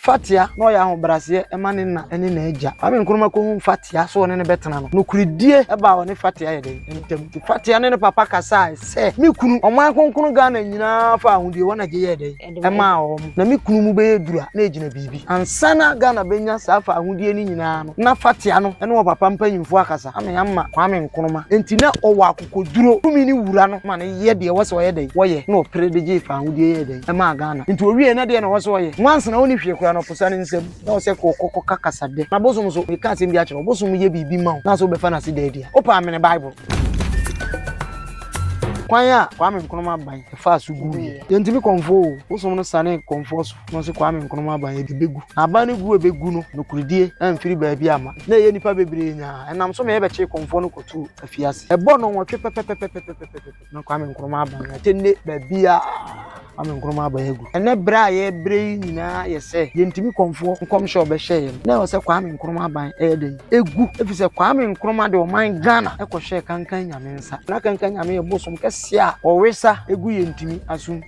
Fatia na ɔyɛ ahobrɛaseɛ ma ne na ne n'agya. Kwame Nkrumah kɔhuu Fatia sɛ ɔne no bɛtena no, nokorɛdie baa ɔne Fatia yɛ dɛn? Ntam. Nti Fatia ne ne papa kasae sɛ, Me kunu, ɔman kronkron Ghana nyinaa fa ahodie hɔ na gye yɛɛ dɛn? Ɛmaa wɔn. Na me kunu mu bɛyɛ duru a, na ɛgyina biribi. Ansa na Ghana bɛnya saa fa ahodie no nyinaa no, na Fatia no ne ɔpapa mpanyimfoɔ akasa ama yɛama Kwame Nkrumah. Nti na ɔwɔ akokoduro. Tumi no wura no ma no yɛ deɛ ɛwɔ sɛ ɔyɛ dɛn? Wɔyɛ. Na ɔpere de gyee fa ahodie yɛɛ dɛn? Ɛmaa Ghana. Nti owiee na deɛ na ɔwɔ sɛ ɔyɛ? Nwansena ɔnni hwee koraa na ɔposa ne nsam na ɔsɛ kɔ kɔ kɔka kasa dɛ. Na bosom nso, meka asɛm bi akyerɛ wo, bosom yɛ biribi ma wo na sɛ wobɛfa no ase da adi a, wopɛ amene Bible. Kwan a Kwame Nkrumah aban faa so guiɛ. Yɛntumi kɔmfoɔ o, bosom no sanee kɔmfoɔ so na ɔse Kwame Nkrumah aban ɛbɛgu. Na aban no gu a ɛbɛgu no, nokorɛdie amfiri baabi amma. Na ɛyɛ nnipa bebree nyaa. Ɛnam so ma yɛbɛkyee kɔmfoɔ no kɔtoo afiase. Ɛbɔ nnɔnwɔtwe pɛpɛpɛpɛpɛpɛpɛ. Na Kwame Nkrumah aban atɛnne baabiara Kwame Nkrumah aban agu. Ɛnɛ berɛ a yɛrebrɛ yi nyinaa yɛ sɛ yɛntumi kɔmfoɔ nkɔmhyɛ a ɔbɛhyɛɛ yɛn no. Na ɛwɔ sɛ Kwame Nkrumah aban ɛyɛ dɛn? Ɛgu. Ɛfiri sɛ Kwame Nkrumah de ɔman Ghana kɔhyɛɛ Kankan Nyame nsa. Na Kankan Nyame yɛ bosom kɛseɛ a ɔwesa gu yɛntumi asom.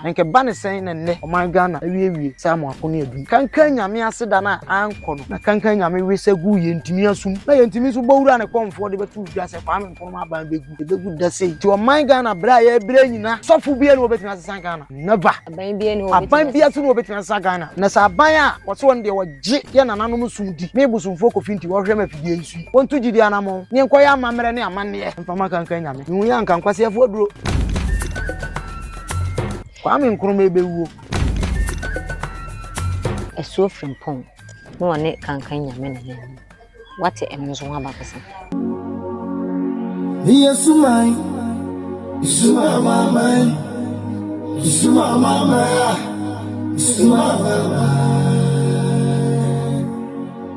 Na nka ɛba ne sɛn na nnɛ ɔman Ghana awiewie sɛ amoako ne adum. Kankan Nyame aseda no a ankɔ no, na Kankan Nyame wesa guu yɛntumi asum, na yɛntumi nso bɔ wura ne kɔmfoɔ de bɛto dwa sɛ Kwame Nkrumah aban bɛgu, ɛbɛgu da sei. Nti ɔman Ghana berɛ a yɛrebrɛ nyina, sɔfo biara ni wɔbɛtumi asesa Ghana. Never. Aban biara ni hɔ wɔbɛtumi Aban biara so ni wɔbɛtumi asesa Ghana. Na sɛ aban a wɔse wɔn deɛ wɔgye yɛ nananom som di, me bosomfoɔ Kofi nti wɔhwɛ me afidie yi so yi, wɔnto gyidie anamɔn, ne yɛnkɔyɛ amammerɛ ne amanneɛ mfa ma Kankan Nyame. Mehu yɛ anka nkwaseafoɔ aduro. Kwame Nkrumah ebewuo. Asuo Frimpong na ɔne Kankan Nyame na na awu. Wate ɛno nso ho abakɔsɛm. Meyɛ suman, sumamaman, sumamaman, sumamaman.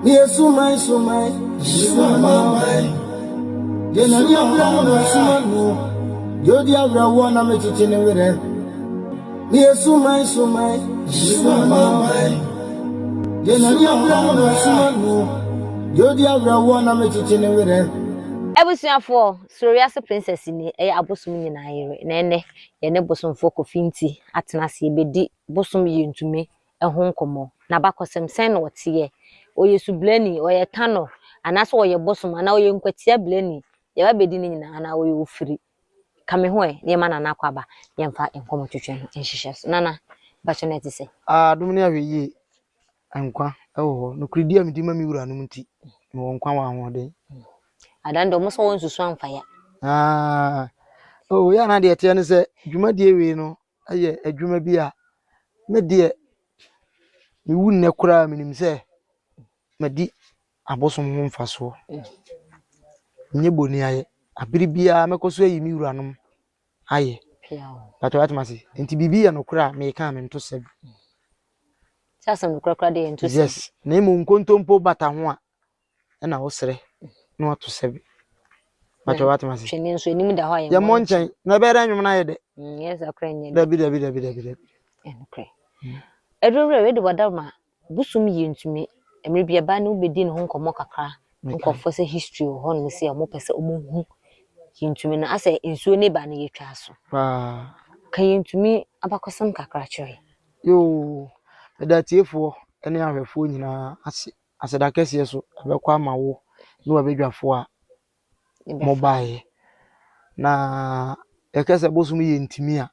Meyɛ suman, suman, sumamaman. Deɛ Nyame afrɛ no na ɔsoma no, deɛ ɔdi awerɛhoɔ na mekyekye ne werɛ. Meyɛ suman, suman, sumamaman. Deɛ Nyame afrɛ no na ɔsoma no, deɛ ɔdi awerɛhoɔ na mekyekye ne werɛ. Abusuafoɔ, Soro Wiase Princess nie, ɛyɛ abosom nyinaa yere, na ɛnnɛ yɛne bosomfoɔ Kofi Nti atena ase yɛbɛdi bosom yɛntumi ho nkɔmmɔ. N'abakɔsɛm, sɛn na ɔteɛ? Ɔyɛ sublani, ɔyɛ tanɔ, anaasɛ ɔyɛ bosom, anaa ɔyɛ nkwatia blani? Yɛba bɛdi ne nyinaa, anaa ɔyɛ ofiri? Ka me ho ɛ, na yɛma Nana akɔ aba, na yɛmfa nkɔmmɔtwetwe no nhyehyɛ so. Nana, mpakyɛ na ɛte sɛn? Adom ne ahwɛyie, nkwa wɔ hɔ. Nokorɛdie a medi ma me wuranom nti, mewɔ nkwa wɔ ahoɔden. Adan deɛ ɔmo sɛ wɔnsusu amfa ya. Ah, oh, yɛ ana deɛ ɛteɛ ne sɛ dwumadie wei no yɛ adwuma bi a me deɛ mewu nnɛ koraa menim sɛ madi abosom ho mfasoɔ. Menyɛ bɔni ayɛ. Abere biara mɛkɔ so ayi me wuranom ayɛ. Patro wate ase. Nti biribi yɛ nokorɛ a meka a mento sɛbi. Sɛ asɛm nokorɛ koraa deɛ yɛnto sɛbi. Yes. Na mmom nkontompo bata ho a ɛna wosrɛ na wato sɛbi. Patro wate ase. Twene nso anim da hɔ a yɛmmɔ nkyɛn. Na ɛbɛyɛ dɛ nnwom no ayɛ dɛ. Yɛ saa koraa nyɛ dɛ. Dabi dabi dabi dabi dabi. Ɛnokorɛ. Ɛduru wei de wada ma bosom yie ntumi mmerɛ bi ɛbaa ne wobɛdi ne ho nkɔmmɔ kakra nkurɔfoɔ sɛ history wɔ hɔnom sɛ ɔmo pɛ sɛ ɔmo hu yɛntumi no asɛ nsuo ne ba no yɛtwa so. Paa. Ka yɛntumi abakɔsɛm kakra kyerɛ. Yoo, meda atiefoɔ ne ahwɛfoɔ nyinaa ase. Aseda kɛseɛ so ɛbɛkɔ ama wo ne w'abadwafoɔ a mobaeɛ. Na yɛka sɛ bosom yɛ ntumi a,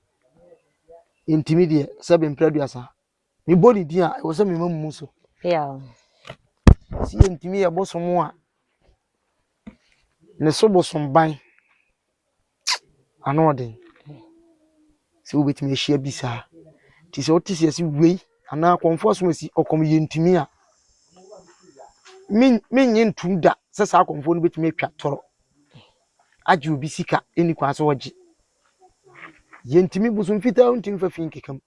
ntumi deɛ sɛbe mprɛ aduasa. Mebɔ ne din a ɛwɔ sɛ mema mu so. Si yɛ ntumi yɛ bosom a ne so bosom ban ano ɔden sɛ wobɛtumi ahyia bi saa. Nti sɛ wote sɛ yɛse wei anaa kɔmfoɔ asom asi ɔkɔm yɛ ntumi a, mennye ntom da sɛ saa kɔmfoɔ no bɛtumi atwa tɔrɔ agye obi sika ɛnni kwan sɛ ɔgye. Yɛntumi bosom fitaa wontumi fa fi nkeka mu.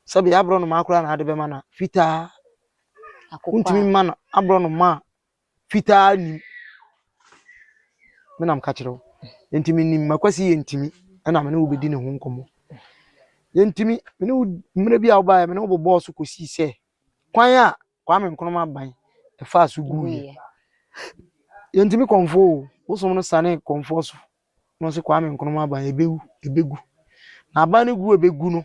Sɛbe aborɔnoma koraa na ade bɛma no a fitaa wontumi mma no aborɔnoma a fitaa nim. Me na meka kyerɛ wo. Nti menim makwasi yɛ ntumi ɛna me ne wo bɛdi ne ho nkɔmmɔ. Yɛntumi me ne wo mmerɛ bi a wobaeɛ me ne wo bobɔɔ so kɔsii sɛ kwan a Kwame Nkrumah aban ɛfaa so guiɛ. Yɛntumi kɔmfoɔ o, bosom no sanee kɔmfoɔ so na ɔse Kwame Nkrumah aban ɛbɛwu, ɛbɛgu. Na aban no gu a ɛbɛgu no,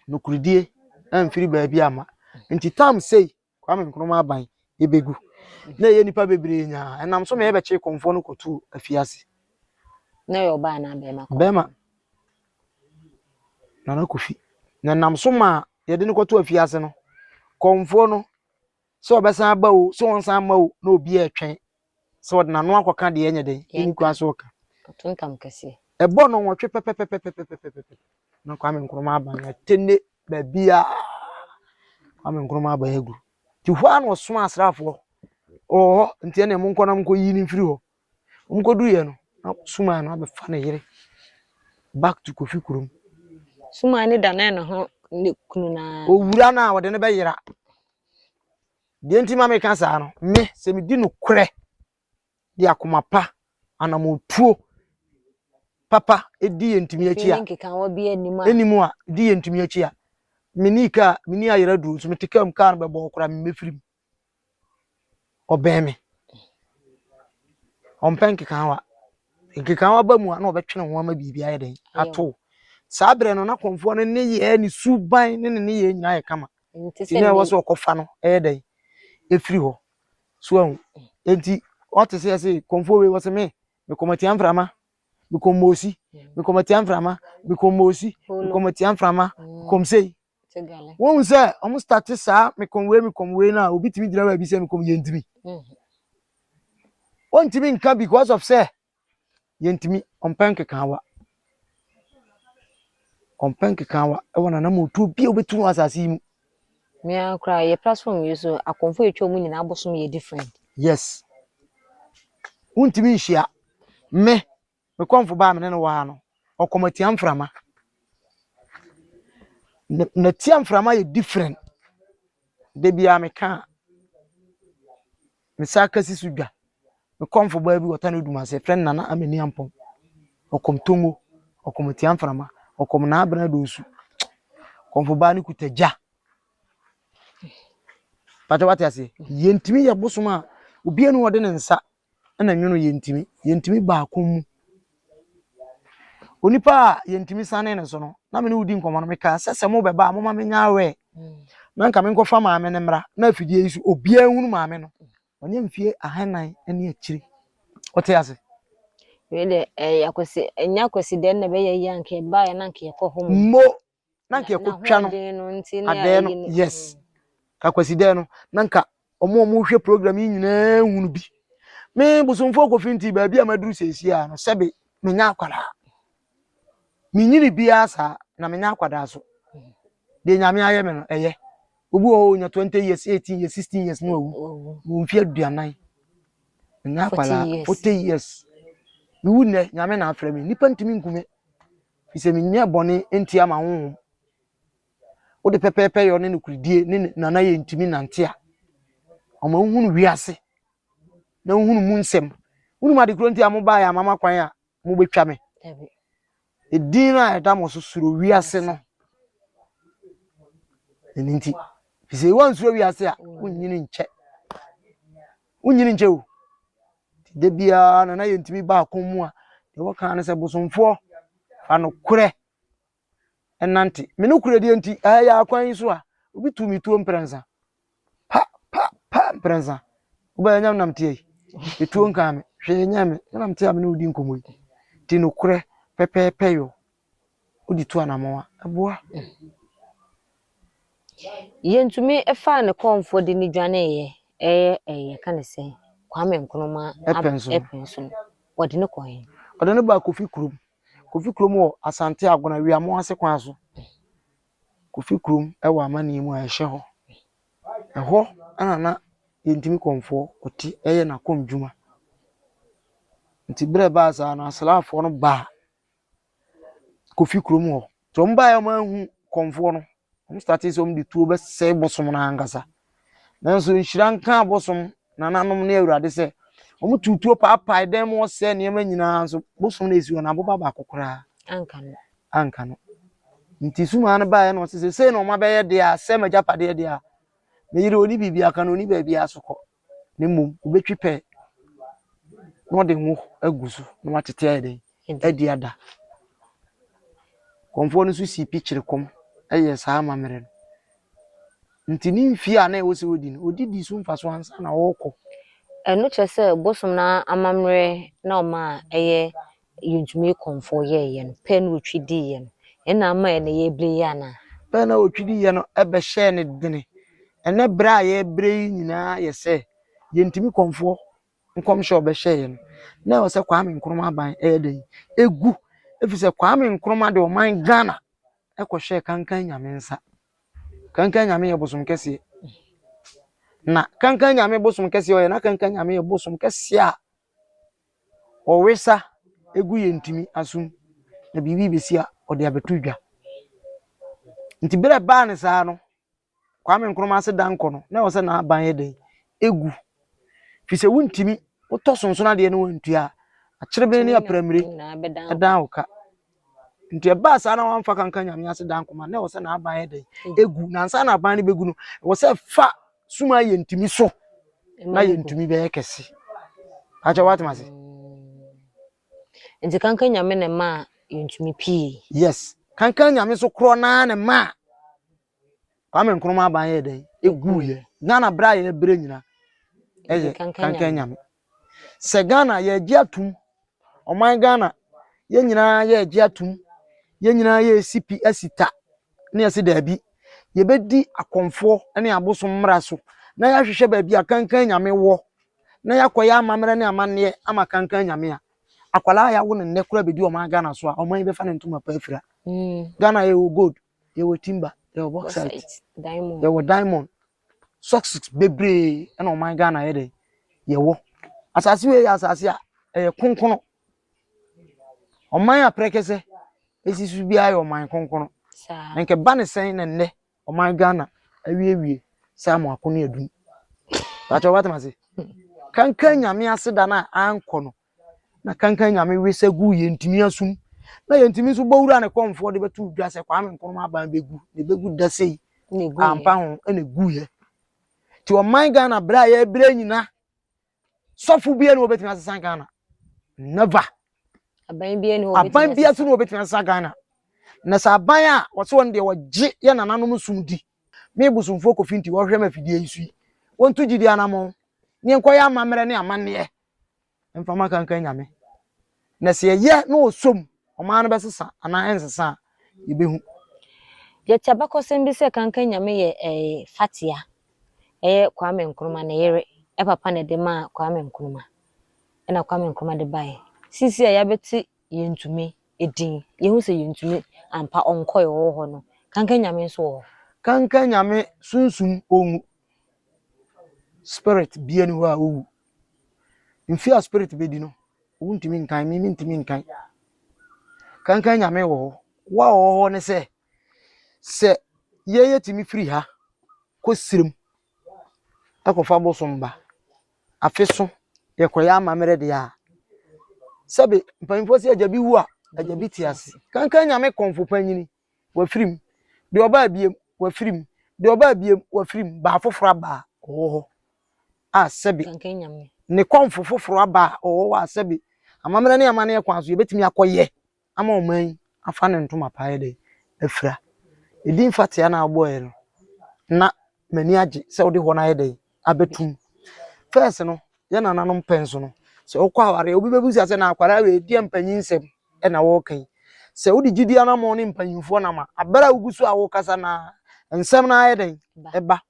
Nokoredie amfiri baabi amma. Nti tam sei Kwame Nkrumah aban ebegu na ɛyɛ nipa bebree nyaa ɛnam so ma yɛbɛkye kɔmfoɔ no kɔtoo afiase. Na ɔyɛ ɔbaa anaa bɛrima? Bɛrima Nana Kofi. Na ɛnam so ma yɛde no kɔtoo afiase no, kɔmfoɔ no sɛ ɔbɛsan aba o, sɛ ɔnsan mma o, na obi ɛretwɛn sɛ ɔde n'ano akɔka deɛ ɛnyɛ dɛn, ɛnni kwan sɛ ɔka. Ɔto ntam kɛseɛ. Ɛbɔ no nwɔtwe pɛpɛpɛpɛpɛpɛpɛ na Kwame Nkrumah aban atene baabiara. Kwame Nkrumah aban agu. Nti hɔ ara na ɔsoma asraafoɔ ɔwɔ hɔ nti ɛnna monkɔ na monkɔyi no mfiri hɔ. Wɔkɔduruiɛ no, na Suman no abɛfa ne yere back to Kofi kurom. Suman no danee ne ho ne kunu no ara. Owura no a ɔde no bɛyera. Deɛ nti ma meka saa no, me sɛ medi nokorɛ de akoma pa, anammɔntuo papa di yɛn ntumi akyi a, ɛnim a, di yɛn ntumi akyi a, menni kaa, menni ayera duro, nso mete kaa mu, kaa no bɛbɔ koraa memmɛfiri mu. Ɔbɛn me. Ɔmpɛ nkekaawa. Nkekaawa ba mu a na ɔbɛtwe ne ho ama biribi ayɛ dɛn ato. Saa berɛ no na kɔmfoɔ no nneyɛɛ, ne suban ne ne nneyɛɛ nyinaa yɛ kama. Nti na ɛwɔ sɛ ɔkɔfa no ɛyɛ dɛn ɛfiri hɔ. So ahu. Nti ɔte sɛ yɛse kɔmfoɔ wei wɔse me mekɔm atia mframa, mekɔm moosi, mekɔm atia mframa, mekɔm moosi, mekɔm atia mframa, mekɔm sei. Wohu sɛ wɔn starte saa mekɔm wei mekɔm wei no a obi tumi gyina baabi sɛ mekɔm yɛntumi. Wɔntumi nka because of sɛ yɛntumi ɔmpɛ nkekaawa. Ɔmpɛ nkekaawa ɛwɔ nanamotuo bi a wobɛtu wɔ asase yi mu. Me ara koraa yɛ platform yi so akɔmfo a atwa mu nyinaa abosom yɛ different. Yes. Wontumi nhyia. Me, me kɔmfo baa me ne no wɔ ha no, ɔkɔm atia mframa. N'atia mframa yɛ different. Da biara meka a, me sa kasi so dwa. Me kɔmfo baa bi wɔ Tano Dumase, yɛfrɛ no Nana Amani Ampɔn. Ɔkɔm Tongo, ɔkɔm atia mframa, ɔkɔm Naabena Doosu. Kɔmfo baa no kuta gya. Pata wate aseɛ? Yɛntumi yɛ bosom a obiara ni ɔde ne nsa na nwono yɛntumi. Yɛntumi baako mu. Onipa a yɛntumi sane ne so no, na me ne wodi nkɔmmɔ no, mekaa sɛ sɛ mobɛba a moma menya awɛ. Na nka menkɔfa maame no mmra na afidie yi so obiara nhunu maame no. Ɔnyɛ mfie ahanan ne akyire. Wote ase? Wei deɛ ɛyɛ akwasi ɛnyɛ akwasi dɛn na ɛbɛyɛ yi anka ɛbaeɛ na anka yɛkɔ hɔ mu. Mo na nka yɛkɔtwa no adɛɛ no yes akwasi dɛn no na nka ɔmo a ɔmo hwɛ program yi nyinaa hunu bi. Me bosomfoɔ kofi nti baabi a maduru seesie a no sɛbe menya akwadaa. Menyini biara saa na menya akwadaa so. Deɛ Nyame ayɛ me no ɛyɛ. Obi wɔ hɔ onya 20 years, 18 years, 16 years na wawu. Wɔ mfe aduanan. Menya akwadaa 40 years. Mewu nnɛ Nyame na afrɛ me. Nipa ntumi nku me. Fi sɛ menyɛ bɔne ntia ma honhom. Wode pɛpɛɛpɛ yɔ ne nokoredie ne nana yɛ ntumi nante a, ɔma wohunu wiase na wohunu mu nsɛm. Wonim ade koro nti a mobaeɛ a mama kwan a mobɛtwa me? Edin no a ɛda mo so suro wiase no. Ɛno nti, fi sɛ woansuro wiase a, wonyini nkyɛ. Wonyini nkyɛ o. Da biara na na yɛntumi ba ako mu a, deɛ wɔka ne sɛ bosomfoɔ fa nokorɛ nante. Me nokorɛdie nti, ɛyɛ akwan yi so a, obi tu me tuo mprɛnsa. Pa, pa, pa mprɛnsa. Wobɛyɛ nyam nam teɛ yi. Etuo nkaa me, hwee nyɛ me, nam teɛ a me ne wo di nkɔmmɔ yi. Nti nokorɛ pɛpɛɛpɛ yɔ. Wode tu anamɔn a, ɛboa. Yɛntumi faa ne kɔmfoɔ de no dwaneeɛ ɛyɛ ɛɛ yɛka no sɛn Kwame Nkrumah ɛpɛn so no wɔde no kɔɔ he? Ɔde no baa Kofi kurom. Kofi kurom wɔ Asante Agona Wiamoase kwan so. Kofi kurom wɔ amanneɛ mu a ɛhyɛ hɔ. Ɛhɔ na na yɛntumi kɔmfoɔ ɔte yɛ n'akɔmdwuma. Nti berɛ ɛbaa saa no asraafoɔ no baa Kofi kurom hɔ. Nti wɔn baeɛ a wɔanhu kɔmfoɔ no, wɔn startee sɛ wɔde tuo bɛsɛe bosom no ankasa. Nanso nhyira nka abosom nananom ne Awurade sɛ wɔtuu tuo paapae dan mu wɔsɛe nneɛma nyinaa nso bosom no esi hɔ no aboba baako koraa anka no. Anka no. Nti sumaa no baeɛ na ɔse sɛ sei na wɔn abɛyɛ deɛ a sɛ m'agyapadeɛ deɛ a me yere ɔni biribi aka no ɔni baabi aso kɔ. Na mmom wobɛtwi pɛ na ɔde ngo agu so na watete ayɛ dɛn adi ada. Kɔmfoɔ no nso sii pi kyere kɔm. yɛ saa amammerɛ no. Nti ne mfie a na ɛwɔ sɛ ɔdi no, ɔdi dii so mfasoɔ ansa na ɔrekɔ. Ɛno kyerɛ sɛ bosom no amammerɛ na ɔma a ɛyɛ Yɛntumi kɔmfoɔ yɛeɛ no, pɛ na ɔtwi diiɛ no, ɛno na ama ɛnɛ yɛrebrɛ yi anaa? Pɛ na ɔtwi diiɛ no bɛhyɛɛ no dene. Ɛnnɛ berɛ a yɛrebrɛ yi nyinaa yɛ sɛ yɛntumi kɔmfoɔ nkɔmhyɛ a ɔbɛhyɛeɛ no, na ɛwɔ sɛ Kwame Nkrumah aban ɛyɛ dɛn? Ɛgu. Ɛfiri sɛ Kwame Nkrumah de ɔman Ghana kɔhyɛɛ Kankan Nyame nsa. Kankan Nyame yɛ bosom kɛseɛ. Na Kankan Nyame bosom kɛseɛ ɔyɛ, na Kankan Nyame yɛ bosom kɛseɛ a ɔwesa gu yɛn ntumi asom na biribi bɛsi a ɔde abɛto dwa. Nti berɛ ɛbaa no saa no, Kwame Nkrumah ase dankɔ no, na ɛwɔ sɛ n'aban yɛ dɛn? Egu. Firi sɛ wontumi, wotɔ sonsono adeɛ no wantua a, akyerebene ne aprammire ɛdan wo ka. Nti ɛbaa saa na wamfa kanka nyame ase dankɔ ma, na ɛwɔ sɛ n'aban yɛ dɛn? Egu. Na ansa na aban no bɛgu no, ɛwɔ sɛ fa suma yɛ ntumi so na yɛ ntumi bɛyɛ kɛse. Akyɛ woatem ase? Nti kanka nyame na ɛmaa yɛntumi pii. Yes. Kanka nyame so korɔ naa na ɛmaa Kwame Nkrumah aban yɛ dɛn? Eguiɛ. Ghana berɛ a yɛbrɛ nyina ɛyɛ kankan nyame. Sɛ Ghana yɛgye atum, ɔman Ghana yɛn nyinaa yɛgye atum, yɛn nyinaa yɛsi pi asi ta ne yɛsi daabi. Yɛbɛdi akɔmfoɔ ne abosom mmara so na yɛahwehwɛ baabi a kankan nyame wɔ na yɛakɔyɛ amammerɛ ne amanneɛ ama kankan nyame a akwadaa a yɛawo no nnɛ koraa bɛdi ɔman Ghana so a ɔman yi bɛfa ne ntoma pa afira. Ghana yɛwɔ gold, yɛwɔ timber, yɛwɔ bauxite, yɛwɔ diamond, socks bebree ɛna ɔman Ghana yɛ dɛ yɛwɔ. Asase wei yɛ asase a ɛyɛ kronkron. Ɔman a prɛkɛsɛ esi so biara yɛ ɔman kronkron. Na nka ba ne sɛn na nnɛ ɔman Ghana awiewie sɛ amoako ne adum. Bàtɛ ɔbɛtɛm ase. Kankan nyame ase da no a ankɔ no na kankan nyame wesa guu yɛntumi asum na yɛntumi nso bɔ wura ne kɔmfoɔ de bɛto dwa sɛ Kwame Nkrumah aban bɛgu na ɛbɛgu da sei ampa ho na ɛguiɛ. Nti ɔman Ghana berɛ a yɛbrɛ nyina sɔfo bia ne wɔbɛtumi asesa Ghana never. Aban bia ne aban bia so ne wɔbɛtumi asesa Ghana. Na sɛ aban a wɔsɛ wɔn deɛ wɔgye yɛ nananom som di me bosomfoɔ Kofi nti wɔhwɛ ma afidie yi so yi wɔnto gyidi anamɔn ne yɛnkɔyɛ amammerɛ ne amanneɛ mfa ma kankan nyame. Na sɛ yɛyɛ na ɔsom, ɔman no bɛsesa anaa ɛnsesa a, yɛbɛhu. Yɛte abakɔsɛm bi sɛ kankan nyame yɛ ɛɛ Fatia, ɛyɛ Kwame Nkrumah ne yere papa na ɛde maa Kwame Nkrumah, ɛna Kwame Nkrumah de baeɛ. Seesei a yɛabɛte Yɛntumi din, yɛhu sɛ Yɛntumi ampa ɔnkɔe ɔwɔ hɔ no, kankan nyame nso wɔ hɔ. Kankan nyame sunsum ɔnwu. Spirit bia ni hɔ a ɔwu. Mfe a spirit bɛdi no, wontumi nkan, me mentumi nkan. Kankan nyame wɔ hɔ. Wo a ɔwɔ hɔ ne sɛ, sɛ yɛyɛ tumi firi ha kɔ sirem ɛkɔfa bosom ba, afe so yɛkɔyɛ amammerɛ deɛ a, sɛbe mpanyinfoɔ sɛ agya bi wu a, agya bi te ase. Kankan nyame kɔmfo panyini, wafiri mu. Deɛ ɔbaa biem, wafiri mu. Deɛ ɔbaa biem, wafiri mu. Baa foforɔ aba a, ɔwɔ hɔ. A sɛbe ne kɔmfo foforɔ aba a, ɔwɔ hɔ a sɛbe amammerɛ ne amanneɛ kwan so yɛbɛtumi akɔyɛ ama ɔman yi afa ne ntoma pa ayɛ dɛ afira. Ɛdin Fatea no a wobɔeɛ no, na m'ani agye sɛ wode hɔ no ayɛ dɛ abɛtum. First no, yɛn nananom pɛn so no, sɛ wokɔ awareɛ, obi bɛbisa sɛ na akwadaa wei deɛ mpanyin nsɛm ɛna wɔreka yi. Sɛ wode gyidi anammɔn ne mpanyinfoɔ nam a, abere a wogu so a wokasa na nsɛm no ayɛ dɛn ɛba.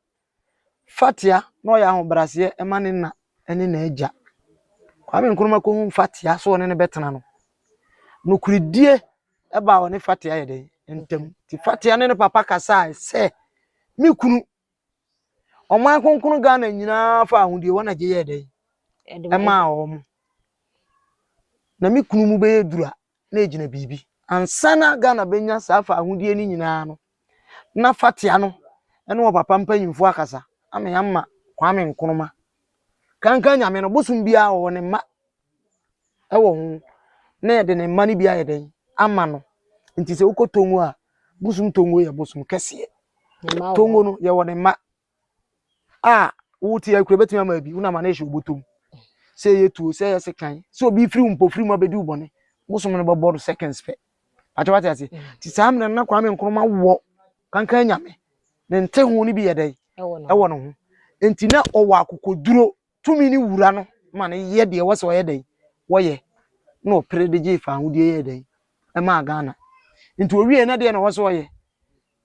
Fatea na ɔyɛ ahobrɛaseɛ ɛma ne na ne n'agya. Kwame Nkrumah kɔhu Fatea sɛ ɔne no bɛtena no, nokoredie ɛbaa ɔne Fatea yɛ dɛn ntam. Nti Fatea ne ne papa kasae sɛ me kunu ɔman kronkron Ghana nyinaa fa ahodie wɔn na gye yɛɛ dɛn ɛmaa wɔn. Na me kunu mu bɛyɛ duru a na egyina biribi. Ansa na Ghana bɛnya saa fa ahodie no nyinaa no, na Fatea no ɛne wɔ papa mpanyinfoɔ akasa ama yɛama Kwame Nkrumah. Kankan nyame no bosom biara ɔwɔ ne mma ɛwɔ ho na yɛde ne mma no bi ayɛ dɛn ama no. Nti sɛ wokɔ Tongo a, bosom Tongo yɛ bosom kɛseɛ. Tongo no yɛwɔ ne mma a wote akura bɛtumi ama bi wonam ana ɛhyɛ obotom sɛ ɛyɛ tuo sɛ ɛyɛ sekan sɛ obi firi wo mpofiri mu abɛdi wo bɔne bosom no bɛbɔ no seconds pɛ. Akyɛ wate ase. Nti saa mmerɛ no na Kwame Nkrumah wɔ. Kankan Nyame ne nte ho no bi yɛ dɛn? Ɛwɔ ne ho. Enti na ɔwɔ akokoduro, tumi ne wura no ma no yɛ deɛ ɛwɔ sɛ ɔyɛ dɛn? Wɔyɛ. Na ɔpere de gyee fawohodie yɛɛ dɛn? Ɛmaa Ghana. Nti owie na deɛ na ɛwɔ sɛ ɔyɛ.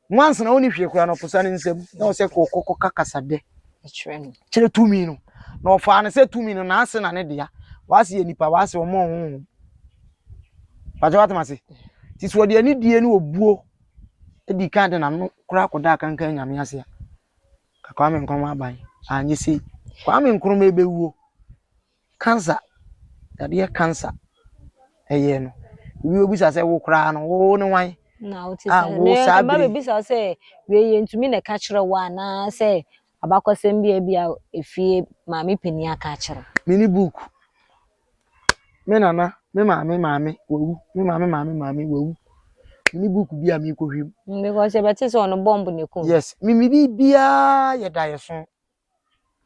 Once na ɔnni hwee koraa no ɔposa ne nsam na ɔsɛ kɔ kɔka kasadɛ kyerɛ tumi no. Na ɔfaa no sɛ tumi no n'ase na ne dea. W'ase yɛ nipa, w'ase ɔmɔ honhom. Pakyɛ w'atem ase. Nti sɛ ɔde anidie ne obuo di kan de n'ano koraa kɔda akankan nyame ase a, ka Kwame Nkrumah aban anyɛ sei. Kwame Nkrumah ebewuo. Cancer, yadeɛ cancer ɛyɛɛ no. Obi bɛbisa sɛ wo koraa no wo ne hwan? Na wote sɛ wo saa bere. Mɛba bɛbisa wo sɛ wei yɛntumi na ɛka kyerɛ wo anaasɛ abakɔsɛm bi a ebi a efie maame panin aka akyerɛ wo. Mini book. Me nana, me maame maame wawu, me maame maame maame wawu. Mini book bi a mekɔhwɛ mu. Because yɛbɛte sɛ ɔno bɔmb na ekum. Yes, me me biribiara yɛ daeɛso.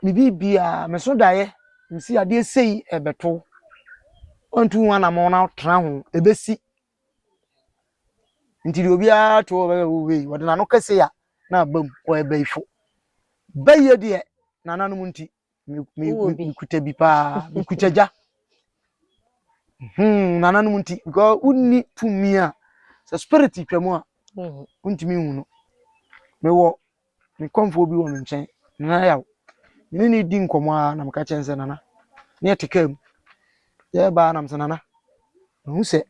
Me biribiara, me so daeɛ, mesi adeɛ sei ɛbɛto wo. Wantu ho anamɔn na wotena ho, ɛbɛsi. Nti deɛ obiara to hɔ bɛyɛ wo wei, wɔde n'ano kɛse a na aba mu, ɔyɛ bayifo. Bayie deɛ, nananom nti, mekuta bi paa, mekuta gya. Nananom nti, because wonni tumi a, sɛ spirit twa mu a, wontumi nhu no. Mewɔ me kɔmfoɔ bi wɔ me nkyɛn, Nana Yaw. Me ne no di nkɔmmɔ ara na meka kyerɛ no sɛ, Nana, ne yɛte kaa mu. Yɛreba ara na mesɛ, Nana, mahu sɛ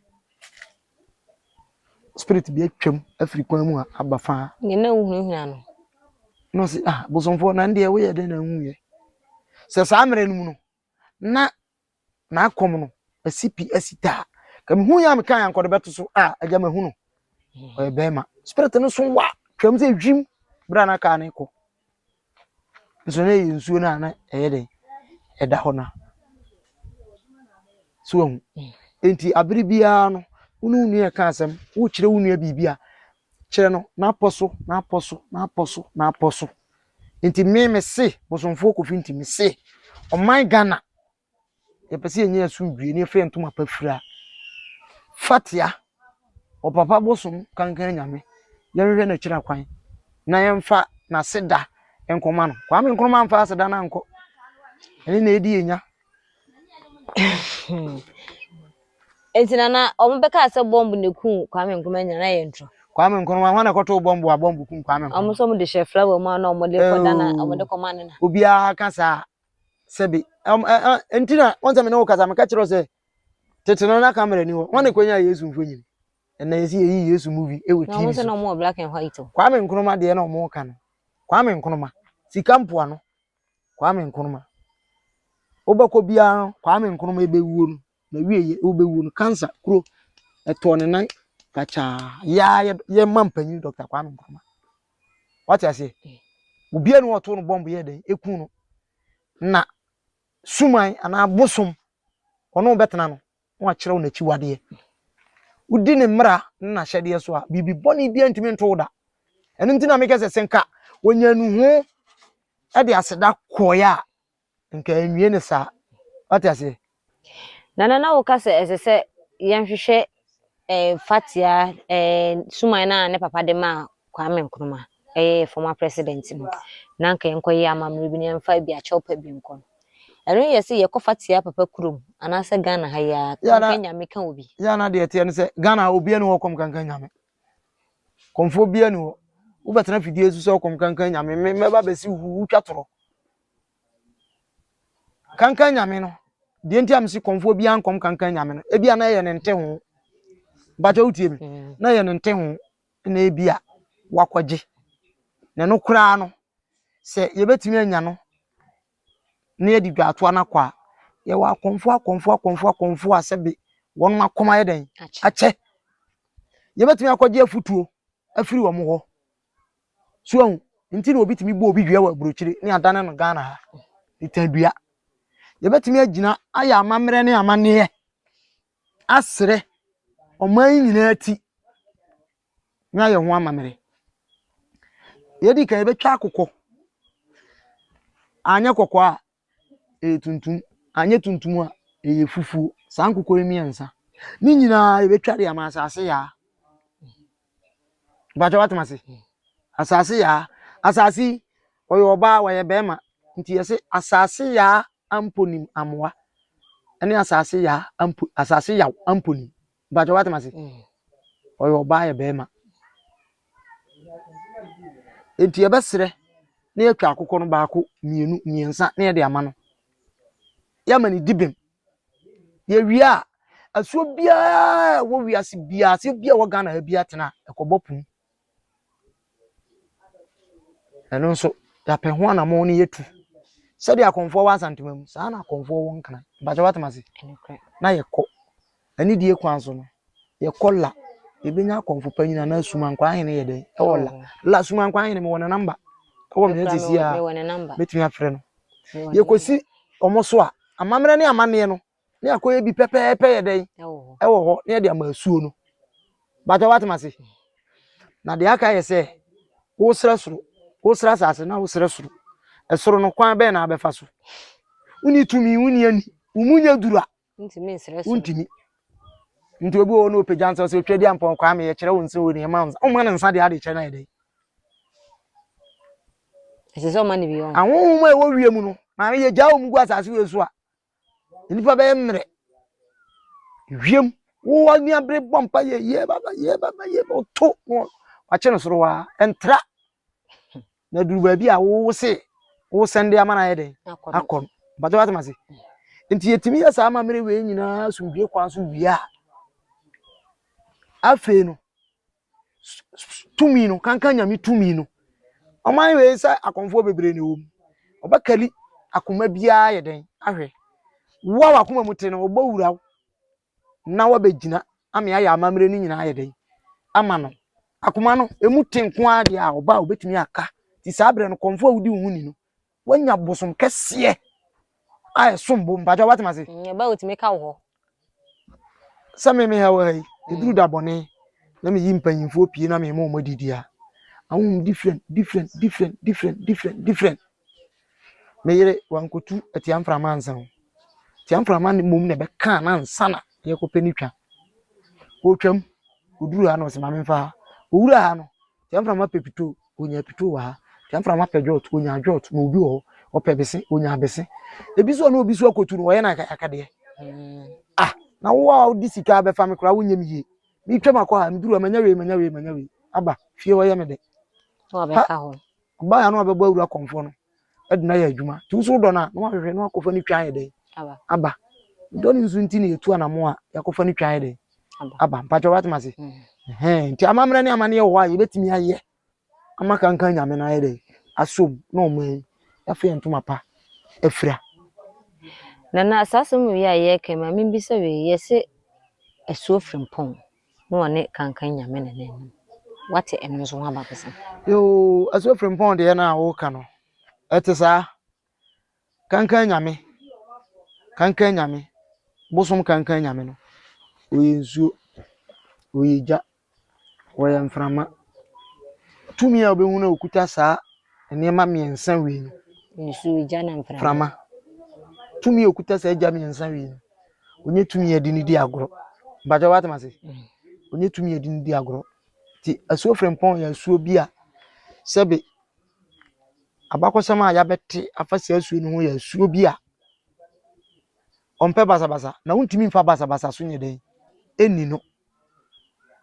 spirit bi atwam afiri kwan mu a aba faa. Ne na wohunahuna no. Na ɔse, ah, bosomfoɔ, na ndeɛ woyɛ dɛn na wohuiɛ? Sɛ saa mmerɛ no mu no, na n'akɔm no asi pi asi taa. Ka mehu yɛ a meka yɛ ankɔde bɛto so a, agya mahu no. Ɔyɛ bɛrima. Spirit no so wa, twam sɛ hwim berɛ a na kaa no kɔ. Nso na ɛyɛ nsuo no a na ɛyɛ dɛn? Ɛda hɔ no. So wahu. Enti abere biara no, wo ne wo nua ɛka asɛm, wokyerɛ wo nua biribi a, kyerɛ no n'apɔ so, n'apɔ so, n'apɔ so, n'apɔ so. Nti me me se, bosomfoɔ Kofi nti me se, ɔman Ghana, yɛpɛ sɛ yɛnya asomdwie ne yɛfa yɛn ntoma pa fira. Fatia, ɔpapa bosom kankan nyame, yɛnhwehwɛ n'akyiri akwan na yɛmfa n'aseda nkɔma no. Kwame Nkrumah amfa aseda no ankɔ. Ɛne na ɛdi yɛnya. Enti nana wɔn bɛka sɛ bɔmb na ekum Kwame Nkrumah nyina na ɛyɛ ntorɔ. Kwame Nkrumah hwan na ɛkɔtoo bɔmb a bɔmb kum Kwame Nkrumah. Wɔn nso wɔn de hyɛ flower mu a na wɔn de kɔ da na wɔn de kɔ ma ne na. Obiara ka saa sɛbi nti na wɔn sɛ me ne wo kasa meka kyerɛ sɛ tete no na kamera ni hɔ wɔn na ɛkɔnya Yesu mfonyin ɛnna yɛsi yɛyi Yesu movie ɛwɔ TV so. Na wɔn wɔ black and white o. Kwame Nkrumah deɛ na wɔn ka no Kwame Nkrumah sika mpoano Kwame Nkrumah wobɛkɔ biara no Kwame Nkrumah ebɛwuo no na wieɛ wobɛwuo no cancer kuro ɛtɔɔ ne nan kakyaa yaa yɛ ma mpanyin Dr. Kwame Nkrumah wate aseɛ obiara ni wɔto no bɔmbo yɛ dɛn eku no na suman anaa bosom ɔno bɛtena no na wakyerɛ wo n'akyiwadeɛ wodi ne mmara ne n'ahyɛdeɛ so a biribi bɔne biara ntumi nto wo da ɛno nti na meka sɛ sɛ nka wɔnya nuho de aseda kɔeɛ a nka anwie ne saa wate aseɛ. Nana na woka sɛ ɛsɛ sɛ yɛnhwehwɛ eh, Fatia eh, suman no a ne papa de maa Kwame Nkrumah ɛyɛ former president no na nka yɛnkɔyɛ amammerɛ bi na yɛmfa bi akyɛw pa bi nkɔ no. Ɛno yɛ sɛ yɛkɔ Fatia papa kurom anaasɛ Ghana ha yi a kankan nyame ka obi. Yɛ na deɛ ɛteɛ no sɛ Ghana ha obiara ni hɔ kɔm kankan nyame. Kɔmfoɔ biara ni hɔ. Wobɛtena fidie so sɛ ɔkɔm kankan nyame me mɛba bɛsi hu wotwa torɔ. Kankan nyame no, deɛ nti a mese kɔmfoɔ biara nkɔm kankan nyame no, ebia na ɛyɛ ne nte ho. Mpakyɛ wotie me? Na ɛyɛ ne nte ho na ebia wakɔgye. Na ɛno koraa no, sɛ yɛbɛtumi anya no na yɛde dwaatoa no akɔ a, yɛwɔ akɔmfoɔ akɔmfoɔ akɔmfoɔ akɔmfoɔ a sɛbe wɔn akɔm ayɛ dɛn? Akyɛ. Yɛbɛtumi akɔgye afutuo afiri wɔn hɔ. So ahu? Nti na obi tumi bɔ obi dua wɔ aburokyire ne adane no Ghana ha. Nitan dua. Yɛbɛtumi agyina ayɛ amammerɛ ne amanneɛ asrɛ ɔman yi nyinaa ti na ayɛ ho amammerɛ. Yɛdi kan yɛbɛtwa akokɔ. Anyɛ kɔkɔɔ a, ɛyɛ tuntum. Anyɛ tuntum a, ɛyɛ fufuo. Saa nkokɔ yi mmiɛnsa. Ne nyinaa yɛbɛtwa de ama asase yaa. Mpakyɛ woatem ase? Asase yaa. Asase yi, ɔyɛ ɔbaa, ɔyɛ bɛrima. Nti yɛse asase yaa amponim amoa ɛne asase yaa ampo asase yaw amponim. Mpakyɛ wate mase? Ɔyɛ ɔbaa yɛ bɛrima. Nti yɛbɛsrɛ na yɛatwa akokɔ no baako, mmienu, mmiɛnsa na yɛde ama no. Yɛama no di bem. Yɛwie a, asuo biara a ɛwɔ wiase biara, asuo biara a ɛwɔ Ghana ha biara tena a, ɛkɔbɔ pum. Ɛno nso, yɛapɛ ho anammɔn na yɛatu. Sɛdeɛ akɔmfoɔ wɔ Asantema mu, saa na akɔmfoɔ wɔ Nkran. Mpakyɛ woate me ase? Na yɛkɔ. Anidie kwan so no, yɛkɔ la, yɛbɛnya akɔmfo panyin anaa Sumankwaa hene yɛ dɛn? Ɛwɔ la. La Sumankwaa hene mewɔ ne namba. Ɛwɔ me sisi a, mɛtumi afrɛ no. Yɛkɔsi wɔn so a, amammerɛ ne amanneɛ no, ne akɔyɛ bi pɛpɛɛpɛ yɛ dɛn ɛwɔ hɔ na yɛde ama asuo no bàtɛ wate ma se na deɛ aka yɛ sɛ wosrɛ soro wosrɛ asase na wosrɛ soro ɛsoro no kwan bɛn na abɛfa so wonni tumi wonni ani wo mu nyɛ duru a wontumi nti obi wɔ hɔ na ɔpagya nsa sɛ otwa di ampɔn kwaa me yɛkyerɛ wo nsa wɔ ne ɛma nsa woma ne nsa deɛ ade kyerɛ no ayɛ dɛn ɛsɛ sɛ ɔma ne bi ahonhom a ɛwɔ wiem no maame yɛgyaa wɔn gu asase wei so a Nnipa bɛyɛ mmerɛ. Wiem, wo ani abere bɔ mpa yɛ yɛ baba yɛ baba yɛ baba ɔto na wakye no soro waa ɛntra. Na duru baabi a wo se wo sɛnde ama no ayɛ dɛn akɔ no. Mpatwa wate mase. Nti yɛtumi yɛ saa amammerɛ wei nyinaa asomdwie kwan so wie a afei no tumi no kankan nyame tumi no ɔman wei sɛ akɔmfoɔ bebree na ɛwɔ mu ɔbɛkali akoma biara yɛ dɛn ahwɛ wo a wakoma mu te no ɔbɔ wura wo na wabɛgyina ama ayɛ amammerɛ no nyinaa yɛ dɛn ama no akoma no emu te nko ara deɛ a ɔba a obɛtumi aka ti saa berɛ no kɔmfoɔ a wodi wo ho ni no wanya bosom kɛseɛ a ɛsom bo mpakyɛ wate mase. Mm, ɛba otumi ka wɔ hɔ. Sɛ me me ha wɔ ha yi, ɛduru mm. da bɔne na meyi mpanyimfoɔ pie na mema wɔn adidi a, ahom different different different different different different. Me yere wankotu atia mframa ansa o. Tia mframa ne mmom na ɛbɛka na ansa na yɛkɔpɛ ne twa. Ɔtwam, ɔduru ha na ɔsɛ ma memfa ha. Ɔwura ha no, Tia mframa pɛ pito, onya pito wɔ ha. Tia mframa pɛ dwot, onya dwot na obi wɔ hɔ. Ɔpɛ bese, onya bese. Ebi so na obi so akotu no, ɔyɛ no akadeɛ. Ah, na wo a wode sika abɛfa me koraa wonyɛ me yie. Metwam akɔ ha, meduru ha, manya wei, manya wei, manya wei. Aba, fie hɔ yɛ me dɛ. Wabɛka hɔ. Ɔbaa ya na wabɛbɔ awura kɔmfoɔ no de no ayɛ adwuma. Nti wo nso wodɔ no a, na wahwehwɛ na wakɔfa no twa ayɛ dɛn? Aba. Dɔ no nso nti na yɛtu anamo a yɛakɔfa no twa ayɛ dɛn? Aba. Mpakyɛ woate mase? Mm. Nti amammerɛ ne amanneɛ wɔ hɔ a yɛbɛtumi ayɛ ama kankan nyame no ayɛ dɛn? Asom na ɔma yi yɛafa yɛn ntoma pa afira. Nana, saa asɛm wei a yɛreka ma membisa wei, yɛse asuo frimpɔn. na ɔne Kankan Nyame na n'anim. Wate ɛno nso ho abakɔsɛm? Yoo, Asuo Frimpong deɛ no a woka no, ɛte saa. Kankan Nyame, Kankan Nyame, bosom Kankan Nyame no, ɔyɛ nsuo, ɔyɛ gya, ɔyɛ mframa. Tumi a wobɛhu no a ɔkuta saa nneɛma mmiɛnsa wei no. Nsuo, gya na mframa. Mframa. Tumi a ɔkuta saa gya mmiɛnsa wei no, ɔnyɛ tumi a yɛde no di agorɔ. Mpakyɛ wate ma se? Ɔnyɛ tumi a yɛde no di agorɔ. Nti asuo frempɔn yɛ asuo bi a sɛbe abakɔsɛm a yɛabɛte afa saa asuo no ho yɛ asuo bi a ɔmpɛ basabasa na wontumi mfa basabasa so nyɛ dɛn ɛnni no.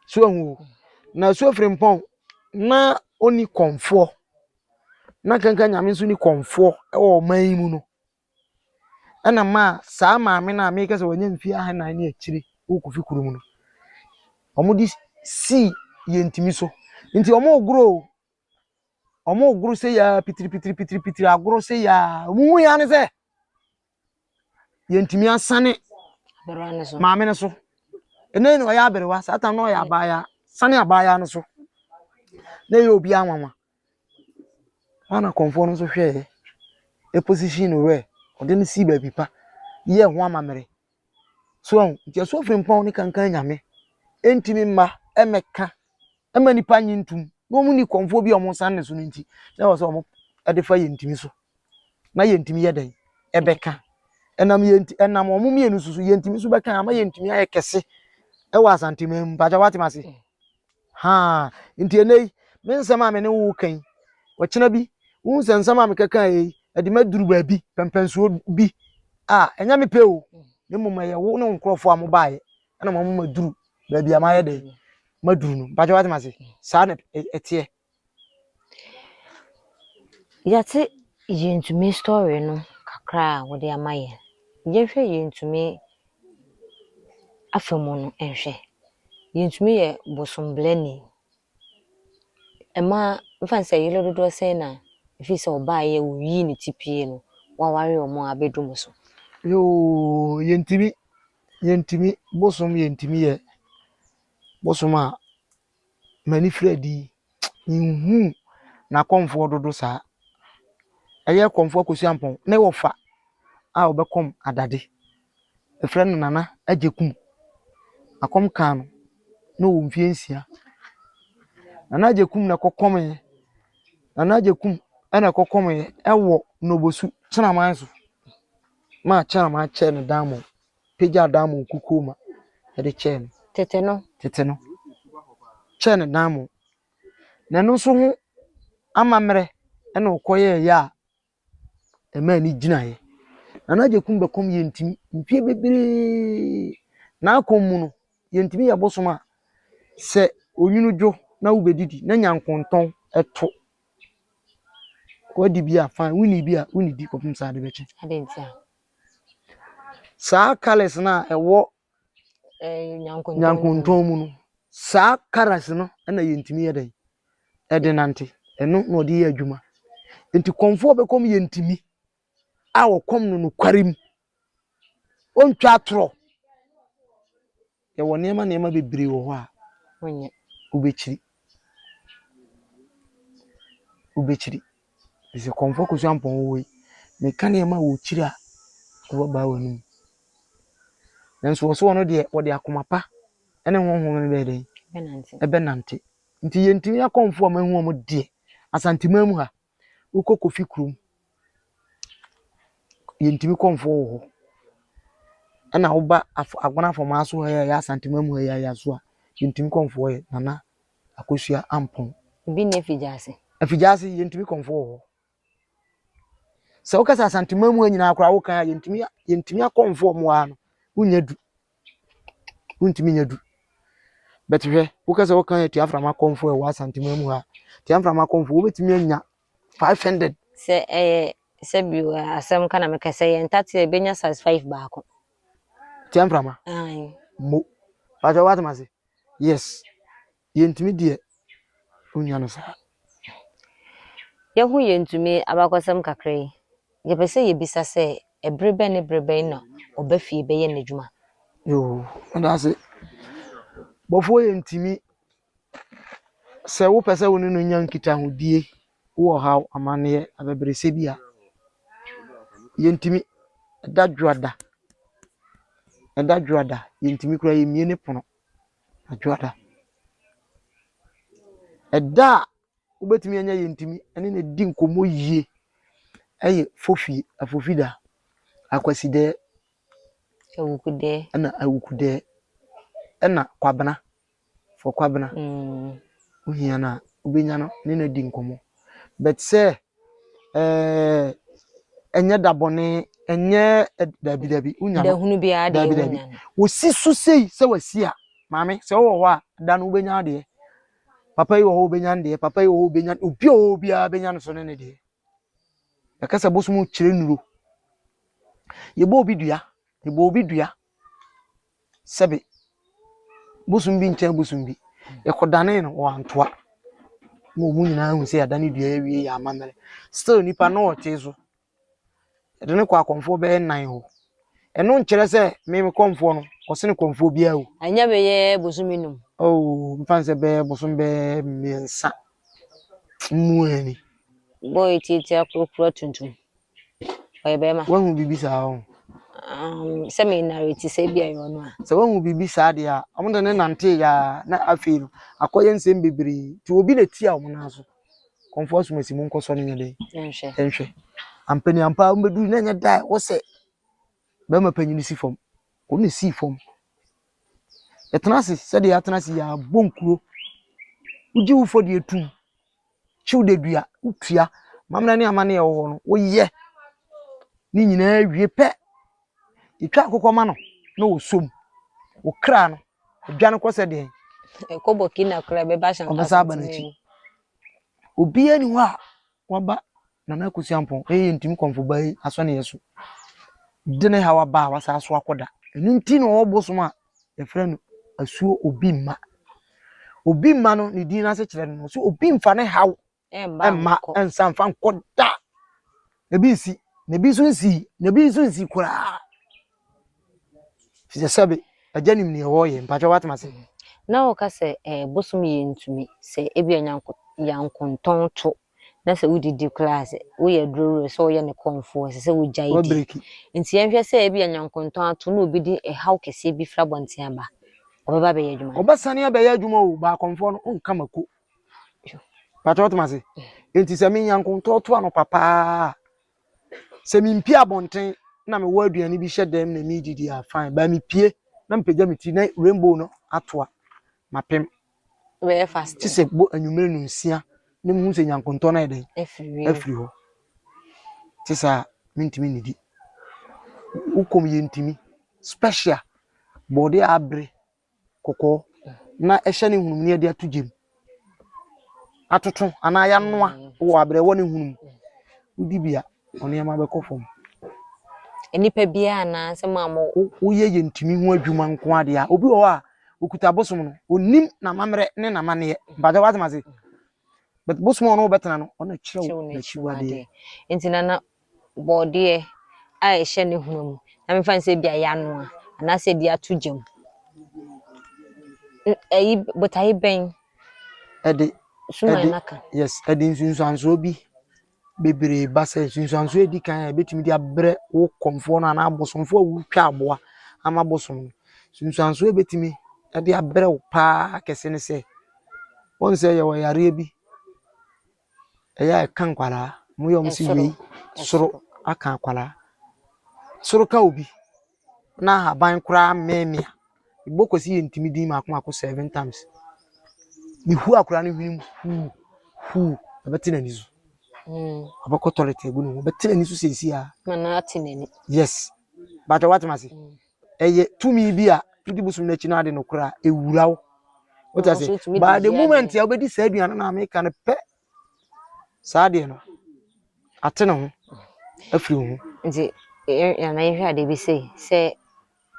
So ahu o. Na asuo frempɔn na ɔnni kɔmfoɔ na kankan nyame nso ni kɔmfoɔ wɔ ɔman yi mu no ɛna maa saa maame no a meka sɛ wanya mfie ahanan ne akyire wɔ kofi kuro mu no wɔde sii yɛntumi so nti wɔn regoro o wɔn regoro sɛ yaa pitiri pitiri pitiri pitiri agoro sɛ yaa wɔn hu ya ne sɛ yɛntumi asane maame no so ɛnɛ na ɔyɛ aberewa saa tam na ɔyɛ abaayaa sane abaayaa no so na ɛyɛ obi anwanwa wɔn akɔmfoɔ no nso hwɛɛ ɛposition no wɛ ɔde no sii baabi pa yɛ ho amammerɛ so ɛho nti ɛso firimpɔn ne kankan nyame ɛntumi mma ɛmɛka ɛma nipa nye ntum na wɔn ni kɔmfoɔ bi a wɔn san ne so no nti na ɛwɔ sɛ wɔn ɛde fa yɛntumi so na yɛntumi yɛ dɛn ɛbɛka ɛnam yɛnti ɛnam wɔn mmienu so so yɛntumi so bɛka ama yɛntumi ayɛ kɛse ɛwɔ asanteman mu mpakyɛ wate ase haa nti ɛnɛ yi Me nsɛm a me ne wo reka yi, ɔkyena bi, wohu sɛ nsɛm a mekeka yi, ɛde maduru baabi, pɛmpɛnsoɔ bi a, ɛnyɛ me pɛ o, na mmom ɛyɛ wo ne wo nkurɔfoɔ a mobaeɛ ɛna mo ama maduru baabi a mayɛ dɛ maduru no. Mpakyɛ wate ase? Saa na ɛteɛ. Yɛate Yɛntumi story no kakra a wode ama yɛn. Yɛnhwɛ Yɛntumi afa mu no nhwɛ. Yɛntumi yɛ bosomblani. Mmaa mfa no sɛ yere dodoɔ sɛn na ɛfiri sɛ ɔbaeɛ oyii ne ti pie no waware wɔn a abɛdu mo so? Yoo, yɛntumi, yɛntumi, bosom yɛntumi yɛ bosom a m'ani firi adi menhuu n'akɔmfoɔ dodo saa. Ɛyɛ kɔmfoɔ Akosua Ampɔn ne wɔfa a ɔbɛkɔm adade. Yɛfrɛ no Nana Agyekum. Akɔm kaa no na ɔwɔ mfeɛ 6. Nana Agyekum na ɛkɔkɔmeeɛ. Nana Agyekum ɛna ɛkɔkɔmeeɛ ɛwɔ Nnobosu Kyenaman so. Maa Kyenaman kyɛɛ no diamond, pagyaa diamond kukuo ma ɛde kyɛɛ no. Tete no. Tete no. Kyɛɛ no diamond. Na ɛno nso ho amammerɛ ɛna ɔkɔyɛeɛ a ɛmaa ani gyinaeɛ. Nana Agyekum bɛkɔm yɛntumi mfeɛ bebree. N'akɔm mu no, yɛntumi yɛ bosom a sɛ onwunu dwo na wobɛdidi na nyankontɔn ɛto. Wadi bi a fine, wonni bi a wonnidi kɔpem sɛ ade bɛkye. Adɛn nti a? Saa colours no a ɛwɔ nyankontɔn nyankontɔn mu no, saa colours no ɛna yɛntumi yɛ dɛn ɛde nante. Ɛno na ɔde yɛ adwuma. Nti kɔmfoɔ bɛkɔm yɛntumi a wɔkɔm no nokware mu. Ɔntwa atorɔ. Yɛwɔ nneɛma nneɛma bebree wɔ hɔ a wonyɛ. Wobɛkyiri. Wobɛkyiri. Ɛfiri sɛ kɔmfoɔ Akosua Ampɔn wɔ hɔ yi, meka nneɛma a wɔkyiri a, wobɛbaa w'anom. Nanso wɔ so ɔno deɛ, wɔde akoma pa ne honhom no bɛyɛ dɛn? Bɛnante. Ɛbɛnante. Nti yɛntumi akɔmfoɔ a mahu wɔn deɛ, Asanteman mu ha, wokɔ Kofi kurom, yɛntumi kɔmfoɔ wɔ hɔ. Ɛna woba Agona Afɔmaa so ha yi a ɛyɛ Asanteman mu ha yi a so a, yɛntumi kɔmfoɔ yɛ Nana Akosua Ampɔn. Ebi nni Afigyaase. Afigyaase yɛntumi kɔmfoɔ wɔ hɔ. Sɛ woka sɛ Asanteman mu ha nyinaa koraa woka a, yɛntumi yɛntumi akɔmfoɔ mu ha no, wonnya du. Wontumi nya du. But hwɛ, woka sɛ woka Tiaframa kɔmfoɔ a ɛwɔ Asanteman mu ha, Tiaframa kɔmfoɔ wobɛtumi anya 500. Sɛ ɛyɛ sɛ bio asɛm ka na meka sɛ yɛn ntate a ebenya size 5 baako. Tiaframa? Aye. Mo. Pakyɛ woate ase? Yes. Yɛntumi deɛ, wonya no saa. Yɛho yɛntumi abakɔsɛm kakra yi. Yɛpɛ sɛ yɛbisa sɛ ɛbere bɛn ne bere bɛn na ɔba fie bɛyɛ n'adwuma? Yoo, meda ase. Bɔfoɔ yɛntumi, sɛ wopɛ sɛ wo ne no nya nkitahodie, wowɔ haw, amanneɛ, abɛbrɛsɛ bi a, yɛntumi. Ɛda dwoada. Ɛda dwoada, yɛntumi koraa yɛmmie ne pono. Adwoada. Ɛda a wobɛtumi anya yɛntumi ɛne no di nkɔmmɔ yie ɛyɛ fofie, afofida, akwasidɛɛ, Awukudɛɛ. Ɛna awukudɛɛ, ɛna kwabena, fɔ kwabena. Wohia no a, wobɛnya no ne no adi nkɔmmɔ. But sɛ ɛnyɛ da bɔne, ɛnyɛ dabi dabi, wonya no. Dahunu biara deɛ Dabi dabi. wonya no. Wosi so sei sɛ wasi a, maame, sɛ wowɔ hɔ a, da no wobɛnya adeɛ. Papa yi wɔ hɔ wobɛnya ne deɛ, papa yi wɔ hɔ wobɛnya, obi a ɔwɔ hɔ biara bɛnya no so ne ne deɛ. Yɛka sɛ bosom kyerɛ nnuro. Yɛbɔ obi dua, yɛbɔ obi dua. Sɛbe, bosom bi nkyɛn bosom bi. Yɛkɔdanee no wɔ antoa. Ma wɔn nyinaa hu sɛ yɛadane dua awie yɛ amammerɛ. Still nipa no ɔte so. Yɛde no kɔ akɔmfoɔ bɛyɛ 4 hɔ. Ɛno nkyerɛ sɛ me me kɔmfoɔ no, ɔsene kɔmfoɔ biara o. Ɛnyɛ bɛyɛ bosome 5. Oh, mfa nsɛ bɛyɛ bosom bɛyɛ 3. Mmu ani. Boy tietia kurokuro tuntum. Ɔyɛ bɛrima. Wahu biribi saa o. Sɛ me narrate sɛ bi a ɛyɛ ɔno a. Sɛ wahu biribi saa deɛ a, ɔmo de ne nante ya na afei no akɔyɛ nsɛm bebree. Nti obi na tia ɔmo nan so. Kɔmfoɔ asomasi mu nkɔsɔ ne nyɛ dɛn? Ɛnhwɛ. Ɛnhwɛ. Ampani ampa ɔmo bɛduru na ɛnyɛ da a ɛwɔ sɛ bɛrima panyin si fam. Ɔno na si fam. Yɛtena ase sɛdeɛ yɛatena ase yɛ abɔ nkuro. Wogye wo fɔ deɛ tum. Kyiw dedua, wotua. Amammerɛ ne amanneɛ a ɛwɔ hɔ no, woyɛ ne nyinaa wie pɛ. Yɛtwa akokɔ ma no na ɔsɔ mu. Wo kra no, adwane kɔ sɛ deɛn? Ɛkɔ Burkina koraa ɛbɛba Ashanti Ɔbɛsan aba n'akyi. Obiara ni hɔ a waba Nana Akosua Ampɔn ɛyɛ yɛntumi kɔmfo ba yi asɔneɛ so de ne haw aba a wasan so akɔda. Ɛno nti na ɔwɔ bosom a yɛfrɛ no asuo obi mma. Obi mma no ne din no ase kyerɛ no no so obi mfa ne haw mma nsa mfa nkɔ da. Ebi nsi, na ebi nso nsi, na ebi nso nsi koraa. Fisɛ sɛbe agya nim nea ɔyɛ mpakyɛ watema ase. Na wɔka sɛ eh, bosom yɛ ntumi sɛ ebi nyankontɔn to na sɛ wodidi koraa sɛ woyɛ adurowura sɛ woyɛ ne kɔmfoɔ ɛsɛ sɛ wogyae di. Nti yɛnhwɛ sɛ ebi nyankontɔn ato na obi de ɛhaw kɛseɛ bi firi abɔnten aba ɔbɛba abɛyɛ adwuma. Ɔbɛsane abɛyɛ adwuma o, baakɔmfoɔ no ɔnka mako. Mpakyɛ watema ase. Nti sɛ me nyankontɔn to anɔpa paa sɛ mempie abɔnten na mewɔ aduane bi hyɛ dɛm na meredidi a fine, ba mepie na mepagya me ti na rainbow no ato a mapem. Bɛyɛ fast. Te sɛ bo anwummerɛ no nsia na mehu sɛ nyankontɔn no ayɛ dɛn afiri hɔ. Te saa mentumi nnidi. Wokɔm yɛ ntumi special bɔɔde a abere kɔkɔɔ na ɛhyɛ ne hunu mu na yɛde ato gya mu atoto anaa yɛanoa wɔ abrɛ ɛwɔ ne hunu mu. Wodi bi a, wo nneɛma bɛkɔ fam. Nnipa biara anaa sɛ mo a mo. Woyɛ yɛ ntumi ho adwuma nko adeɛ a, obi wɔ hɔ a okuta bosom no, onim n'amammerɛ ne n'amanneɛ. Mpakyɛ wate ase. But bosom a ɔne wo bɛtena no, ɔno kyerɛ wo n'akyiwadeɛ. Nti nana bɔɔdeɛ a ɛhyɛ ne hunu mu na mefa no sɛ ebi a yɛanoa anaasɛ de ato gya mu. Ɛyi botae bɛn? Ɛde suman naka. Yes, ɛde nsunsuansoɔ bi bebree ba sɛ nsunsuansoɔ a ɛdi kan a ɛbɛtumi de abrɛ wo kɔmfoɔ no anaa abosomfoɔ a wotwa aboa ama bosom no. Nsunsuansoɔ a ɛbɛtumi de abrɛ wo paa kɛse ne sɛ, wɔn sɛ yɛwɔ yareɛ bi ɛyɛ a ɛka nkwadaa, wɔyɛ wɔn sɛ wei soro aka akwadaa. Soro ka obi na ahaban koraa mmeemmea. Ɛbɔ kɔsi yɛ ntumi din mako mako 7 times. Mehu akwadaa no hwene mu huu huu ɛbɛte n'ani so. Ɔbɛkɔ toilet agu ne ho ɔbɛte n'ani so seesie a. Ma na ate n'ani. Yes. But what mase? Ɛyɛ tumi bi a wodi bosom n'akyi na ade no koraa ewura wo. Wote ase? But the moment a wobɛdi saa aduane no a meka no pɛ saa adeɛ no ate ne ho afiri wo ho. Nti yɛn yɛhwɛ ade bi sei sɛ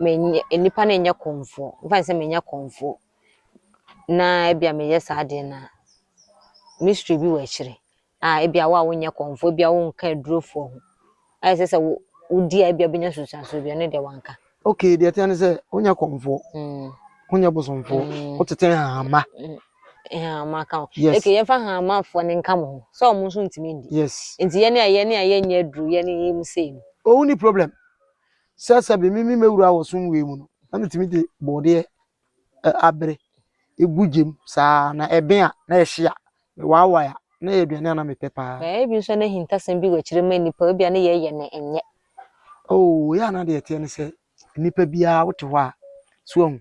menyɛ nipa no nyɛ kɔmfoɔ mfa sɛ menyɛ kɔmfoɔ na ebia meyɛ saa adeɛ no a mystery bi wɔ akyire a ebia wo a wonyɛ kɔmfoɔ ebia wonka adurofoɔ ho a ɛsɛ sɛ wodi a ebia bɛnya nsunsuansoɔ bi ɛno deɛ wanka. Okay, deɛ ɛteɛ ne sɛ wonyɛ kɔmfoɔ, wonyɛ bosomfoɔ, wotete hahama. Hahama ka ho. Yes. Okay, yɛmfa hahamafoɔ no nka mo ho sɛ ɔmo nso ntumi ndi. Yes. Nti yɛne a yɛne a yɛnyɛ aduro yɛne yɛ mu sei no. Oh, ni problem. Sɛ sɛ bi mimi mewura wɔ som wei mu no, na metumi de bɔɔdeɛ abere egu gyem saa na ɛben a na ɛhye a mewaawae a na ɛyɛ aduane a na mepɛ paa. Ɛyɛ bi nso na ahintasɛm bi wɔ akyire ma nnipa ebi a ne yɛyɛ no ɛnyɛ. Oh, yɛ ana deɛ ɛteɛ ne sɛ nnipa biara wote hɔ a so ahu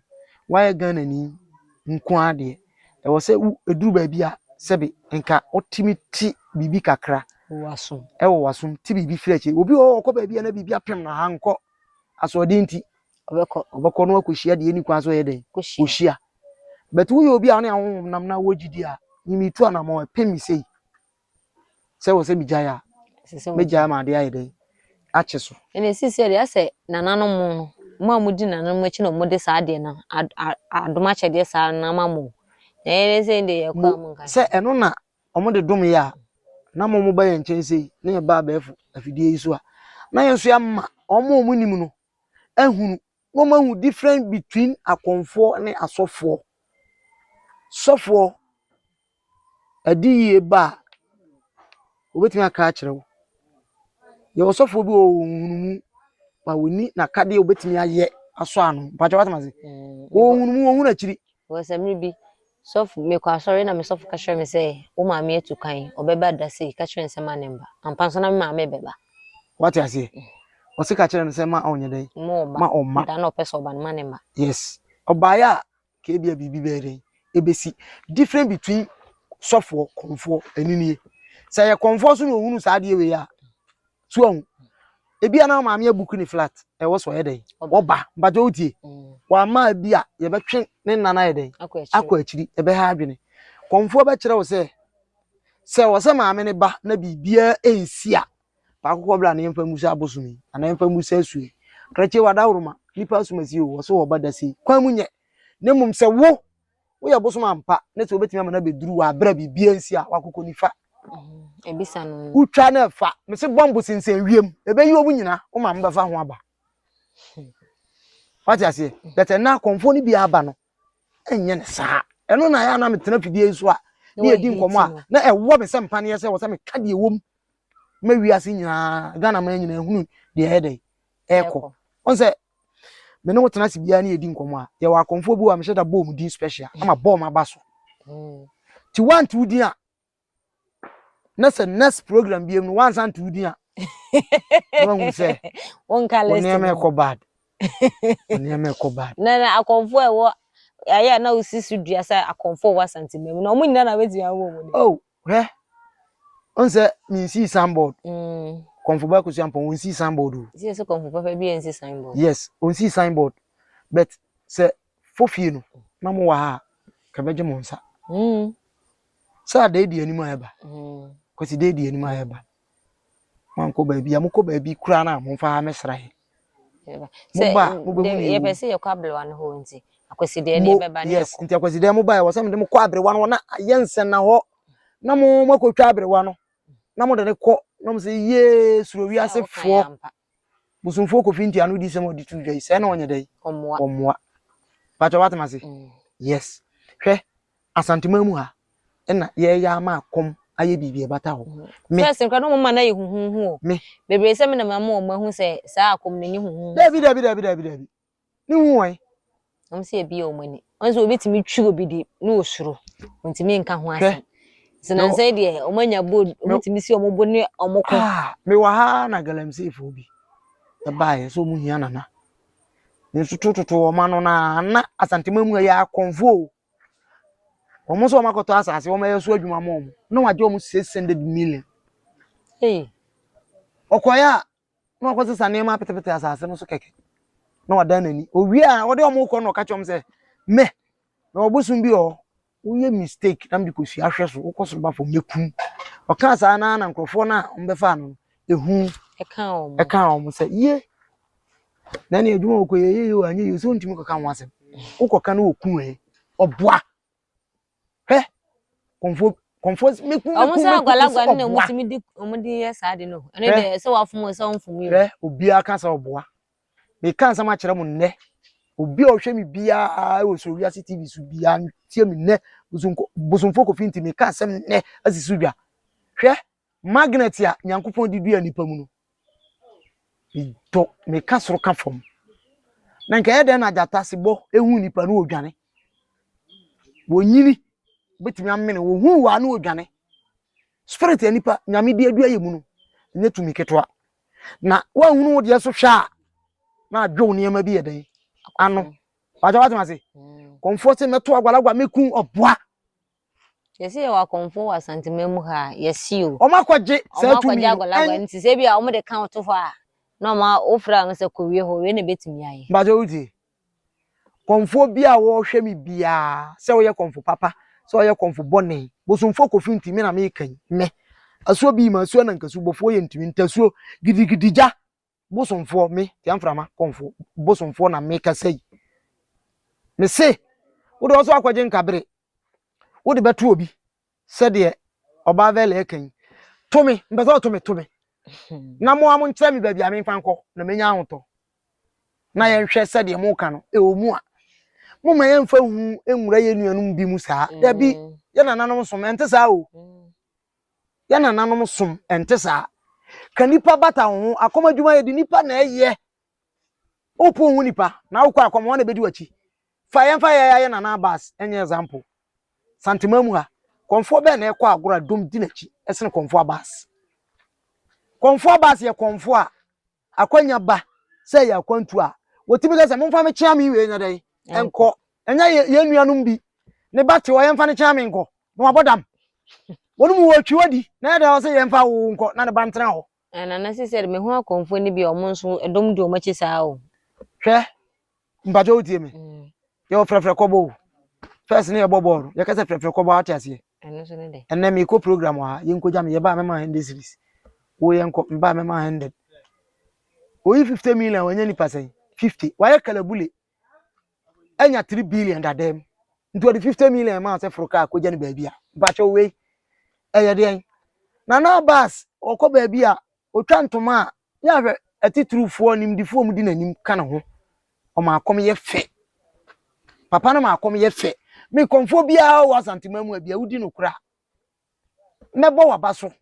woayɛ Ghanani nko ara deɛ ɛwɔ sɛ wo ɛduru baabi a sɛbe nka wotumi te biribi kakra ɛwɔ w'asom te biribi firi akyire. Obi wɔ hɔ ɔkɔ baabi a na biribi apem no ha nkɔ asoɔden nti ɔbɛkɔ ɔbɛkɔ no akɔhyia deɛ ɛni kwan so ɔyɛ dɛn ɔhyia. But woyɛ obi a ɔne ahonhom nam na wɔ gyidi a nyimi tu anammɔn ɛpem me sei sɛ wɔ sɛ megyae a megyae ma adeɛ ayɛ dɛn akye so. Ɛna esisi deɛ asɛ nananom no mo a modi nananom akyi na wɔde saa adeɛ no adom akyɛdeɛ saa no ama mo. Na yɛn sɛ deɛ yɛkɔ a mo nka. Sɛ ɛno na wɔde dom yɛ a na mo mo ba yɛn nkyɛn sei na yɛba abɛɛfo afidie yi so a na yɛn nso yɛama wɔn a wɔn nim no ahunu na wɔn ahu difference between akɔmfoɔ ne asɔfoɔ. Sɔfoɔ adi yie ba a obetumi aka akyerɛ wo. Yɛwɔ sɔfoɔ bi wɔ wɔn ma wɔni n'akadeɛ a obetumi ayɛ asɔ ano. Mpakyɛ wate ma se? Wɔn hunumu wɔn hunu akyiri. Wɔ sɛ mmere bi sɔfo mekɔ asɔre na me sɔfo ka kyerɛ me sɛ wo maame atu kwan ɔbɛba da sei ka kyerɛ no sɛ ma ne mba. Ampa nso na me maame bɛba. Wate aseɛ? Ɔse ka kyerɛ no sɛ ma ɔnyɛ dɛn? Ma ɔmma. Da na ɔpɛ sɛ ɔba no ma ne mba. Yes. Ɔbaeɛ a ka ebia biribi bɛyɛ dɛn? Ebesi. Difference between Sɔfoɔ, kɔmfoɔ, ɛno nie. Sɛ yɛ kɔmfoɔ so na ohunu saa adeɛ wei a, so ahu. Ebi a na maame abuku ne flat, ɛwɔ so ɔyɛ dɛn? Ɔba, mpakyɛ wotie. Wama bi a yɛbɛtwe ne nna no ayɛ dɛn? Akɔ akyiri, ɛbɛha adwene. Kɔmfoɔ bɛkyerɛ wo sɛ, sɛ wɔ sɛ maame ne ba na biribiara ɛnsi a, baako kɔ bra na yɛmfa mmusa abosom yi, anaa yɛmfa mmusa asuo yi. Krakye wadaworoma, nipa asomasi o, wɔ so wɔba da sei. Kwan mu nyɛ. Na mmom sɛ wo woyɛ bosom ampa na sɛ wobɛtumi ama no abɛduru wɔ aberɛ a biribiara nsi a, wakokɔ nifa. Ebisa no. Wotwa na ɛfa. Mese bɔmbo sensɛn wiem. Ɛbɛyi wɔn nyina. Wo maame bɛfa ho aba. Wate aseɛ? But ɛnna akɔmfoɔ no bi aba no, ɛnyɛ ne saa. Ɛno na ɛyɛ a na metena fidie yi so a, ne yɛdi nkɔmmɔ a, na ɛwɔ me sɛ mpaneɛ sɛ wɔ sɛ meka deɛ ɛwɔ mu ma wiase nyinaa, Ghana man nyinaa hunu deɛ ɛyɛ dɛn ɛrekɔ. Wɔn sɛ me ne wo tena ase biara ne yɛdi nkɔmmɔ a, yɛwɔ akɔmfoɔ bi wɔ a mehyɛ da bɔɔ mu din special na ma bɔɔ m'aba so. Nti woante wo din a, na sɛ next program bi mu no woansa nto wo din a, na wahu sɛ wo nneɛma ɛkɔ bad. Wo nneɛma ɛkɔ bad. Na na akɔmfoɔ a ɛwɔ ayɛ a na wosi so dua sɛ akɔmfoɔ wɔ Asante mu na wɔn nyinaa na wobɛtumi abɔ wɔn din. Oh, hwɛ. Ɔn sɛ mensii signboard. Kɔmfo ba Akosua Ampɔn ɔnsii signboard o. Nti sɛ kɔmfo papa bi nsi signboard. Yes, ɔnsii signboard. But sɛ fofie no na mo wɔ ha a, ka bɛgye mo nsa. Sɛ ada edi anim a ɛba. Kwasi da edi anim a ɛba. Moankɔ baabi a mokɔ baabi koraa no a momfa ha mɛsra yɛ. Moba a mobɛhu nea ɛwɔ mu. Yɛpɛ sɛ yɛkɔ aberewa no hɔ nti Akwasideɛ deɛ ɛbɛba ne Yes, nti Akwasideɛ mo baeɛ wɔ sɛ mede mo kɔ aberewa no hɔ na ayɛ nsɛnna hɔ na mo moakɔtwa aberewa no na mode ne kɔ na mo sɛ yee suro wiasefoɔ bosomfoɔ Kofi nti ano di sɛm a ɔde to dwa yi sɛɛ na ɔnyɛ dɛn ɔmmoa pakyɛ watem ase yes hwɛ Asanteman mu ha ɛna yɛyɛ ama akɔm ayɛ biribi ɛbata hɔ me first nkra no mo ma na yɛ huhuhu o me bebree sɛ me na ma mo ɔmo ahu sɛ saa akɔm no nye huhuhu dabi dabi dabi dabi dabi ne hu wɔn wɔn sɛ ebi yɛ wɔn ani wɔn sɛ obi tumi twi obi di ne osuro wɔntumi nka ho asɛm sɛ nansa yi deɛ wɔn anya bold wɔn tumi si wɔn bo ne wɔn ko ah mewɔ ha na galamseyfoɔ bi ɛbaeɛ sɛ wɔn hia nana ne nso tototo wɔn ano na na Asantema mu yɛ akɔnfo o wɔn nso wɔn akɔtɔ asase wɔn ɛyɛ so adwuma ma wɔn na wɔagye wɔn 600 million. Hey. Ɔkɔyɛ a na wakɔsesa nneɛma apetepete asase no so kɛkɛ na wadan n'ani owie a wɔde wɔn kɔ na ɔka kyerɛ wɔn sɛ mɛ na ɔbosom bi wɔ hɔ woyɛ mistake na mede kosua ahwɛ so wokɔ soro ba fam mɛkum. Ɔkaa saa na na nkurɔfoɔ no a wɔbɛfaa no no ehu ɛka wɔn sɛ yie na ɛne adwuma wɔkɔ yɛ yie o anyɛ yie sɛ wontumi kɔka ho asɛm wokɔka no wɔku ɛ ɔboa. Hwɛ kɔnfoɔ kɔnfoɔ meku meku Ɔmo sɛ meku agwalagwa no na ɔmo ɔboa. tumi di ɔmo de yɛ saa de no. Ɛno Hwɛ. deɛ sɛ wafom o sɛ ɔnfom yi o. Hwɛ, obiara ka sɛ ɔboa. Meka nsɛm akyerɛ mo nnɛ. Obi a ɔhwɛ me biara wɔ Soro Wiase TV so biara tie me nnɛ. Bosomfoɔ Kofi nti meka asɛm nnɛ asi so dwa. Hwɛ, magnet a Nyankopɔn de dua nipa mu no, medɔ meka soro ka fam. Na nka ɛyɛ dɛn na gyata sebɔ ehu nipa no odwane. Wɔnyini betumi amene wɔhu wɔ ano odwane. Spirit a nipa Nyame de adua yɛ mu no, ɛnyɛ tumi ketewa. Na woanhunu wo deɛ so hwɛ a, na adwo nneɛma bi yɛ dɛn ano. Wagya wate ase. Kɔmfoɔ sɛ mɛto agwalagwa mɛku ɔboa. Yɛsi yɛwɔ akɔmfoɔ wɔ Asanteman mu ha a, yɛsi o. Wɔn akɔgye saa Ɔmo tumi akɔgye no. agwalagwa nti sɛ ebi a ɔmo de ka wo to hɔ a, na ɔmo wofrɛ a ɔmo sɛ kɔwie hɔ, wei na ebetumi ayɛ. Mpakyɛ wotie. Kɔmfoɔ bi a wɔrehwɛ me biara, sɛ woyɛ kɔmfo papa, sɛ ɔyɛ kɔmfo bɔne, bosomfoɔ Kofi nti me na meka yi, me. Asuo bi ma asuo anankasu, bɔfoɔ yɛ ntumi, ntasuo, gidigidi gya, bosomfoɔ, me, tia mframa, kɔmfo, bosomfoɔ na mekasa yi. Me se, wode ɔso akɔgye nkabere, wode bɛto obi, sɛdeɛ ɔbaa vɛlɛ ɛka yi, to me, mpɛ sɛ ɔto me, to me. Na mo a mo nkyerɛ me baabi a memfa nkɔ, na menya ahotɔ. Na yɛnhwɛ sɛdeɛ moka no, ɛwɔ mu a. Momma yɛmfa hu nwura yɛn nuanom bi mu saa. Dabi, yɛn nananom som, ɛnte saa o. Yɛn nananom som, ɛnte saa. Ka nipa bata wo ho, akɔm adwuma yɛde nipa na ɛyɛ. Wopo ho nipa, na wokɔ akɔm, wɔn na ɛbɛdi w'akyi. Fa yɛmfa yɛn ayɛ Nana Abbas nyɛ example. Santema mu ha, kɔmfoɔ bɛn na ɛkɔ agorɔ a dɔm di n'akyi ɛsene kɔmfoɔ Abbas? Kɔmfoɔ Abbas yɛ kɔmfoɔ a akwanya ba sɛ ɛyɛ akwantu a wɔtumi ka sɛ momfa me kyea me wei nyɛ dɛn ɛnkɔ. Ɛnyɛ yɛn nuanom bi ne ba te hɔ yɛmfa ne kyea me nkɔ na wabɔ dam. Wɔn mu wɔtwi wadi na ɛda hɔ sɛ yɛmfa wo nkɔ na ne ba ntena hɔ. Nana sisi de mehu akɔmfoɔ no bi a wɔn nso ɛdɔm di wɔn akyi saa o. Hwɛ mpakyɛ wotie me. Yɛwɔ frɛfrɛ kɔbɔ o. First ne yɛbɔ bɔɔl no yɛka sɛ frɛfrɛ kɔbɔ ate aseɛ. Ɛnɛ mekɔ program wɔ ha yɛnkɔgya me yɛbaa mɛma 100 series. Wo yɛnkɔ mbaa mɛma 100. Oyi 50 million wanya nipa sɛn 50 wayɛ kalabule anya 3 billion dada mu nti ɔde 50 million maa sɛ foro kaa kɔgya no baabi a mpakyɛ wei ɛyɛ deɛn. Nana Abbas ɔkɔ baabi a ɔtwa ntoma a yɛahwɛ atitirifoɔ nimdifoɔ mu di n'anim ka ne ho ɔma akɔm yɛ fɛ papa no ma akɔm yɛ fɛ me kɔmfoɔ biara wɔ Asantema mu a bia wodi no kora mɛbɔ waba so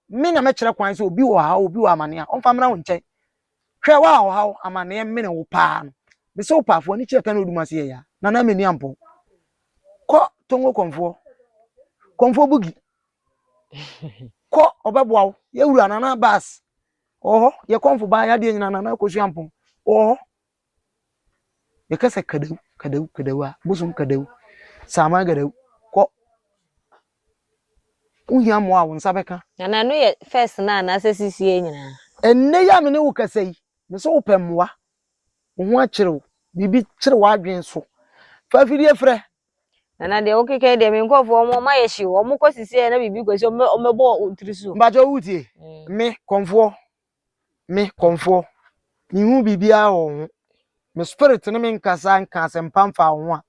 me na mɛkyerɛ kwan sɛ obi wɔ ha obi wɔ amane a ɔmfa mmra wo nkyɛn hwɛ wa ɔhaw amaneɛ mene wo paa no mesɛ wo paafoɔ ani kyerɛ tane odum ase yɛ ya nana meni ampɔn kɔ tongo kɔmfoɔ kɔmfoɔ bugi kɔ ɔbɛboa wo yɛwura nana bas ɔwɔ hɔ yɛ kɔmfo baa yɛadeɛ nyina nana akɔsua mpɔn ɔwɔ hɔ yɛka sɛ kadawu kadawu kadawu a bosom kadawu saaman kadawu kɔ wohia mmoa a wo nsa bɛka. Nana no yɛ first na anaasɛ sisie nyinaa. Ɛnnɛ yi a me ne wo kasa yi me sɛ wopɛ mmoa wo ho akyere wo biribi kyere w'adwene so fa afidie frɛ. Nana deɛ wokeka yi deɛ me nkurɔfoɔ wɔn wɔn ayɛ hyew wɔn kɔ sisie na biribi kɔ si wɔn wɔn bɛbɔ wɔn tiri so. Mpakyɛ wotie me kɔmfoɔ me kɔmfoɔ mehu biribiara wɔ wo ho me spirit ne me nkasa nka asɛmpa mfa wo ho a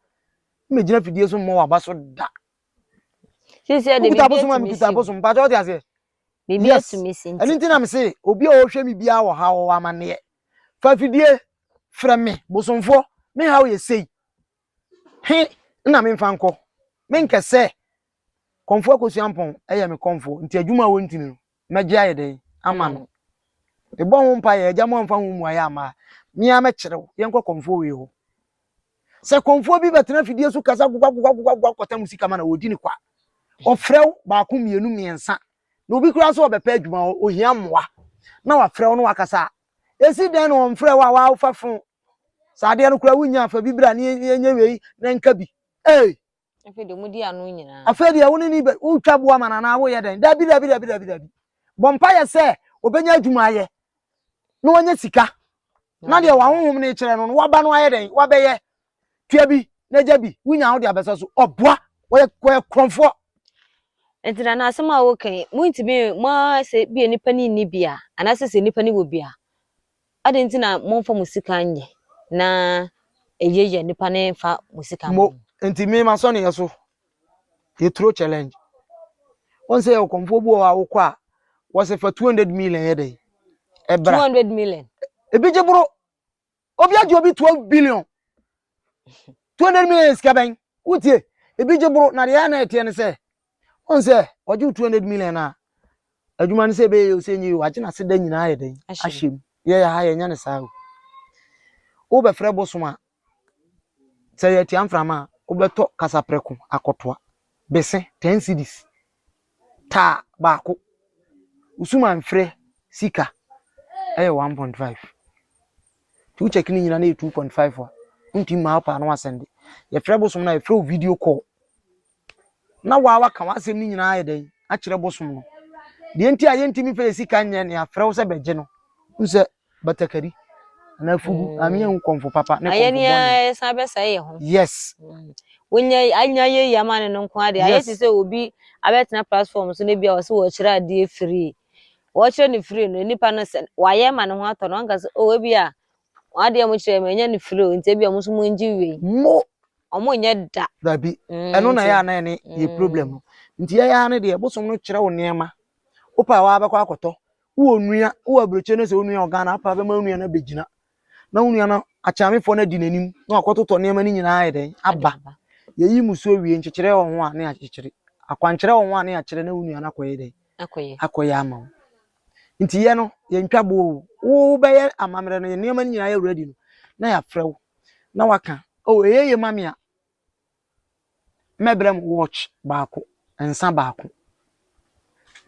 megyina fidie so mmɔ w'aba so da. Sisi de Wokuta biribi bosom a atumi mekuta si o. bosom mpakyɛ wote aseɛ. Biribi Yes. atumi si Ɛno nti. nti na me se obi a ɔhwɛ me biara wɔ ha ɔwɔ amanneɛ fa fidie frɛ me bosomfoɔ me haw yɛ sei he na memfa nkɔ menkɛ sɛ kɔmfoɔ akosua mpɔn ɛyɛ me kɔmfoɔ nti adwuma a wɔntimi no mɛgye ayɛ dɛn ama no mebɔ ho mpa yɛ agya mo amfa ho mu ayɛ ama a mea mɛkyerɛ wo yɛnkɔ kɔmfoɔ wei hɔ sɛ kɔmfoɔ bi bɛtena fidie so kasa gogagogagogagogwa kɔta mu sika ma na wɔdi ne kwa ɔfrɛ wo baako mmienu mmiɛnsa na obi koraa sɛ ɔbɛpɛ adwuma hɔ ohia mmoa na wafrɛ wo na wakasa a ɛsi dɛn na ɔmfrɛ wo a wawofa fo saa adeɛ no koraa wonya afa bi bra ne yɛnyɛ wei na nka bi ee. Afei deɛ wɔn di ano nyinaa. Afei deɛ wo ne ne bɛ wotwa boa ma nana woyɛ dɛn dabi dabi dabi dabi dabi bɔ mpa yɛ sɛ obɛnya adwuma ayɛ na wanya sika na deɛ wahohom no kyerɛ no no waba no ayɛ dɛn wabɛyɛ tua bi na gya bi wonya wo de abɛsɛ so ɔboa wɔyɛ wɔyɛ korɔmfoɔ. Nti na asɛm a woka yi montumi mo a sɛ bi a nipa ne nni bi a anaasɛ sɛ nipa ne wɔ bi a adɛn nti na momfa mo sika nyɛ na ɛyɛ yɛ nipa ne mfa mo sika mo nti me ma sɔ ne yɛ so yɛ throw challenge wɔn sɛ yɛ kɔmfoɔ bi wɔ hɔ a wokɔ a wɔsɛ fa 200 million yɛ dɛn ɛbra 200 million ebi gye boro obi agye obi 12 billion 200 million sika bɛn wotie ebi gye boro na deɛ ɛyɛ na ɛteɛ ne sɛ wɔn sɛ ɔgye 200 million a adwuma no sɛ ɛbɛyɛ yɛ sɛ nyɛ yɛ wagye n'ase da nyinaa yɛ dɛn ahyɛ mu yɛyɛ ha yɛnyɛ ne saa o wobɛfrɛ bosom a sɛ yɛ tia mframa a wobɛtɔ kasaprɛko akɔtoa bese 10 cedis taa baako usuma mfrɛ sika ɛyɛ 1.5 nti wokyɛke no nyina na yɛ 2.5 a wontumi ma wo paa na wasɛnde yɛfrɛ bosom no a yɛfrɛ wo video call na waa waka w'asɛm no nyinaa yɛ dɛn akyerɛ bosom no deɛ nti a yɛntumi fɛ yɛ sika nyɛ ne afrɛ wo sɛ bɛgye no n sɛ batakari anaa fugu ame ahu kɔmfo papa ne ayɛ kɔmfo ne bɔne yɛsan bɛsɛe yɛ ho. Yes. Wonya anya yɛ yi ama ne no nko adeɛ ayɛ te sɛ obi abɛtena platform so ne bi a ɔsɛ wɔkyerɛ adeɛ free wɔkyerɛ ne free no nipa no sɛ wayɛ ma ne ho atɔ no wanka sɛ oh ebi a adeɛ mo kyerɛ ma ɛnyɛ ne free o nti ebi a mo nso mo ngye wei mo ɔmo nyɛ da. Dabi ɛno na ɛyɛ anan ne yɛ problem no nti yɛyɛ ne deɛ bosom no kyerɛ wo nneɛma wopɛ a waabɛkɔ akɔtɔ wowɔ nua wowɔ aburokyire no sɛ wo nua wɔ Ghana apa bɛma wo nua no abɛgyina na wo nua no akyeamefoɔ no adi n'anim na wakɔtotɔ nneɛma no nyinaa yɛ dɛn aba yɛyi musuo wie nkyekyerɛ wɔ ho a ne akyekyere akwankyerɛ wɔ ho a ne akyerɛ na wo nua no akɔyɛ dɛn akɔyɛ akɔyɛ ama wo nti yɛ no yɛntwa bo o wobɛyɛ amammerɛ no yɛ nneɛma no nyinaa yɛ ready no na yɛafrɛ wo na waka oh ɛyɛ yɛ ma me a mɛbrɛ m watch baako nsa baako.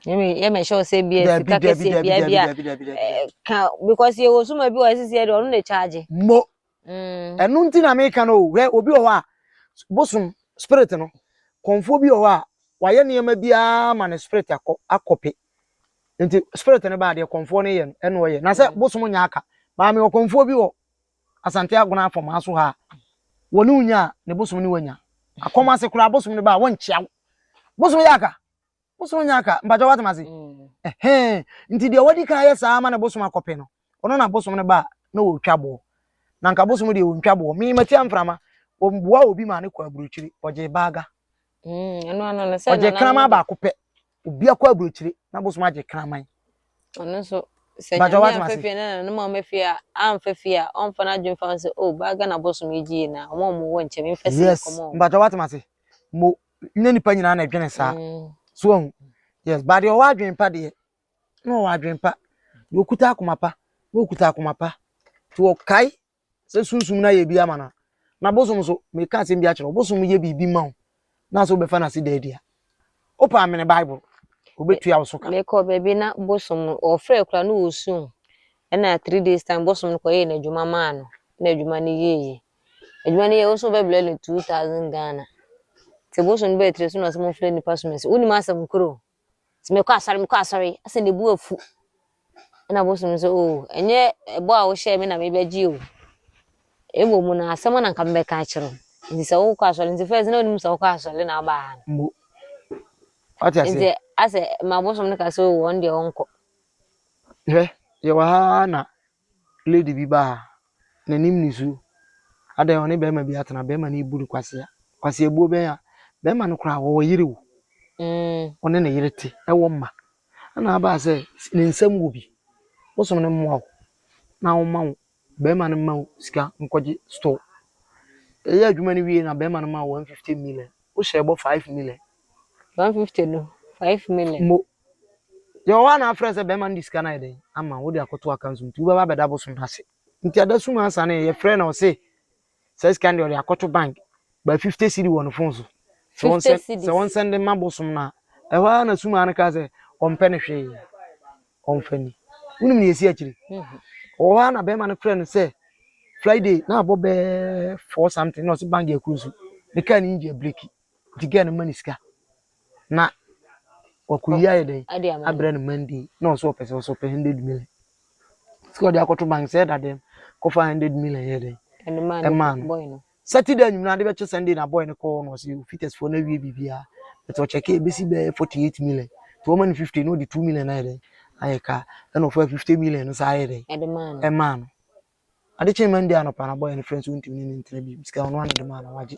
Yɛmɛ hyɛ sɛ bi a sika kɛseɛ bia bi a dabi dabi dabi ka because yɛwɔ suma bi wɔ sisi yɛ deɛ ɔno na charge. Mo ɛno nti na meka no o hwɛ obi wɔ hɔ a bosom spirit no kɔnfoɔ bi wɔ hɔ a Wayɛ nneɛma biara ma ne spirit akɔ akɔpe. Nti spirit no baa deɛ kɔmfoɔ no yɛ no ɛna ɔyɛ. Na sɛ bosom nyɛ aka. Maame wɔ kɔmfoɔ bi wɔ Asante Agona afɔmaa so ha a, wɔne wo nya a, ne bosom ne wanya. Akɔm ase koraa bosom no ba a, wɔnkyea wo. Bosom yɛ aka. Bosom nyɛ aka. Mpakyɛ woate m'ase? Ɛhɛn. Nti deɛ wadi kan ayɛ saa ama ne bosom akɔpe no, ɔno na bosom no ba a, na ɔretwa boɔ. Na nka bosom deɛ ɔntwa boɔ. Me matia mframa, ɔboa obi ma ne kɔ aburokyire, ɔgye baaga. Ɔgye kraman baako pɛ. Obi akɔ aburokyire na bosom agye kraman. Ɔno nso sɛ nyame amfa fie na nananom amma fie a amfa fie a ɔmfa n'adwene fa ho sɛ oh baaga na bosom yi gye yi na wɔn a wɔwɔ nkyɛn memfa sika Yes, nkɔmɔ wɔn. mpakyɛ wate m'ase. Mo nyɛ nipa nyinaa na ɛdwene saa. So ahu. Yes, but deɛ ɔwɔ adwene pa deɛ na ɔwɔ adwene pa. Deɛ ɔkuta akoma pa na ɔkuta akoma pa. Nti ɔkae sɛ sunsum no ayɛ bi ama no a, na bosom nso, meka asɛm bi akyerɛ wo, bosom yɛ biribi ma wo na sɛ wobɛfa no ase da adi a, wopɛ amene Bible, obetua wo so ka. Mekɔ baabi na bosom no, ɔfrɛ koraa na ɔresu o. Ɛna 3 days time bosom no kɔyɛɛ n'adwuma maa no, na adwuma no yɛɛ yie. Adwuma no yɛ wo sɛ wobɛbrɛ no 2000 Ghana. Nti bosom no bɛɛ tiri so na ɔsɛ momfrɛ nnipa so mɛsɛ wonim asɛm koro. Nti mekɔ asɔre mekɔ asɔre asɛ ne bu afu. Ɛna bosom no sɛ oh ɛnyɛ ɛbɔ a wohyɛɛ me na mebɛgye o. Mmom no asɛm na nka mebɛka akyerɛ wo. Nti sɛ wokɔ asɔre nti first na wonim sɛ wokɔ asɔre na wobaa ha no. Mo. Wate aseɛ? Nti asɛ ma bosom no ka sɛ oh ɔno deɛ ɔnkɔ. Hwɛ, yɛwɔ ha na lady bi baa ha, n'anim nisuo. Adɛn ɔne bɛrima bi atena, bɛrima no rebu no kwasea. Kwaseabuo bɛn a, bɛrima no koraa ɔwɔ yere o. Ɔne ne yere te, ɛwɔ mma. Ɛna abaa sɛ ne nsam wɔ bi. Bosom no mmoa wo na ɔmma wo, bɛrima no mma wo sika nkɔgye store. Ɛyɛ adwuma no wie na bɛrima no ma wo 150 million. Wohyɛ bɔ 5 million. 150 no, 5 million. Mo. Deɛ ɔwɔ a na afrɛ sɛ bɛrima no de sika no ayɛ dɛn ama wo de akɔto account mu nti wobɛba abɛda bosom no ase. Nti adasum ansa no yɛfrɛ no ɔse saa sika no deɛ ɔde akɔto bank ba 50 cedi wɔ ne phone so. Sɛ wɔn 50 sɛ cedis. sɛ wɔn sɛnde ma bosom no a ɛhɔ ara na sumaa no kaa sɛ ɔmpɛ no hwee ɔmfa ni. Wonim nea ɛsi akyiri? Ɔwɔ hɔ ara na bɛrima no frɛ no sɛ Friday na abɔ bɛɛ four something na ɔse bank akuru so ne kaa no engine abreki nti girl no ma ne sika na wakɔyi ayɛ dɛn abrɛ no Monday na ɔsɛ ɔpɛ sɛ ɔsɛ ɔpɛ 100 million sika ɔde akɔto bank sɛ ɛda dɛm kɔfa 100 million yɛ dɛn ɛmaa no Saturday anwummerɛ ade bɛkye Sunday na boy no kɔɔ na ɔsɛ fitters foɔ no awie biribiara but ɔkyɛke ɛbɛsi bɛyɛ 48 million nti wɔma no 50 na ɔde 2 million ayɛ dɛn ayɛ ka ɛna ɔfa 50 million no saa ayɛ dɛn ɛmaa no Ade kyee Monday anɔpa na boy no frɛ nso wontumi ne no ntena bio. Sika ɔno ara na ɔde maa no wagye.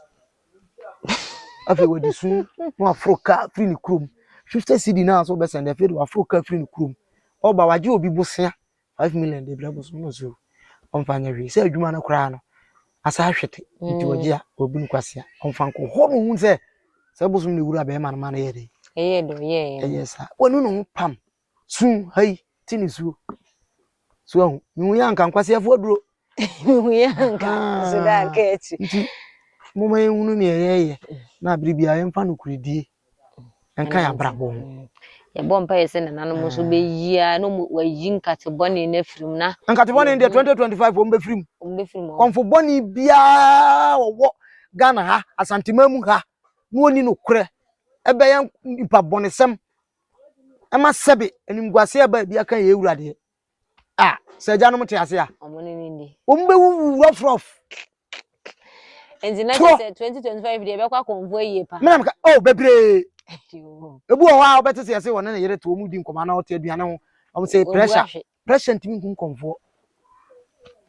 Afei wadi su na waforo kaa firi ne kurom. 50 cedi na so bɛsɛn de afei de waforo kaa firi ne kurom. Ɔba wagye obi bosea 5 million de brɛ bosom no so ɔmfa nyɛ hwee. Sɛ adwuma no koraa no asa ahwete nti ɔgye a wabu no kwasea ɔmfa nkɔ hɔ no hu sɛ sɛ bosom ne wura bɛrima no ma no yɛ dɛ. Ɛyɛ dɛ ɔyɛɛ. Ɛyɛ saa. Wanu ne ho pam. Su ha yi ti ne suo. So ahu, mehu yɛ anka nkwaseafoɔ aduro. Mehu yɛ anka nso da anka akyi. Nti, momma yɛnhunu nea yɛreyɛ na bere biara yɛmfa nokorɛdie nka yɛn abrabɔ ho. Yɛbɔ mpaeɛ sɛ nananom nso bɛyi a na wɔayi nkate bɔne no afiri mu na. Nkate bɔne deɛ 2025 wɔn bɛfiri mu. Wɔn bɛfiri mu. Kɔmfo bɔne biara wɔwɔ Ghana ha, Asanteman mu ha na wɔnni nokorɛ ɛbɛyɛ nipa bɔnesɛm ɛma sɛbe animguase ɛba ebi aka yɛ ewura deɛ a sɛ agyanom te ase a wɔn bɛwuwu rough rough. Nti na kyerɛ sɛ 2025 deɛ ɛbɛkɔ akɔnfo ayie paa. Mena meka oh bebree. Ebu wɔ hɔ a wobɛte sɛ yɛse wɔne ne yere te wɔn di nkɔmɔ anaa ɔte aduane ho. Wɔn sɛ pressure pressure ntumi nkum kɔnfoɔ.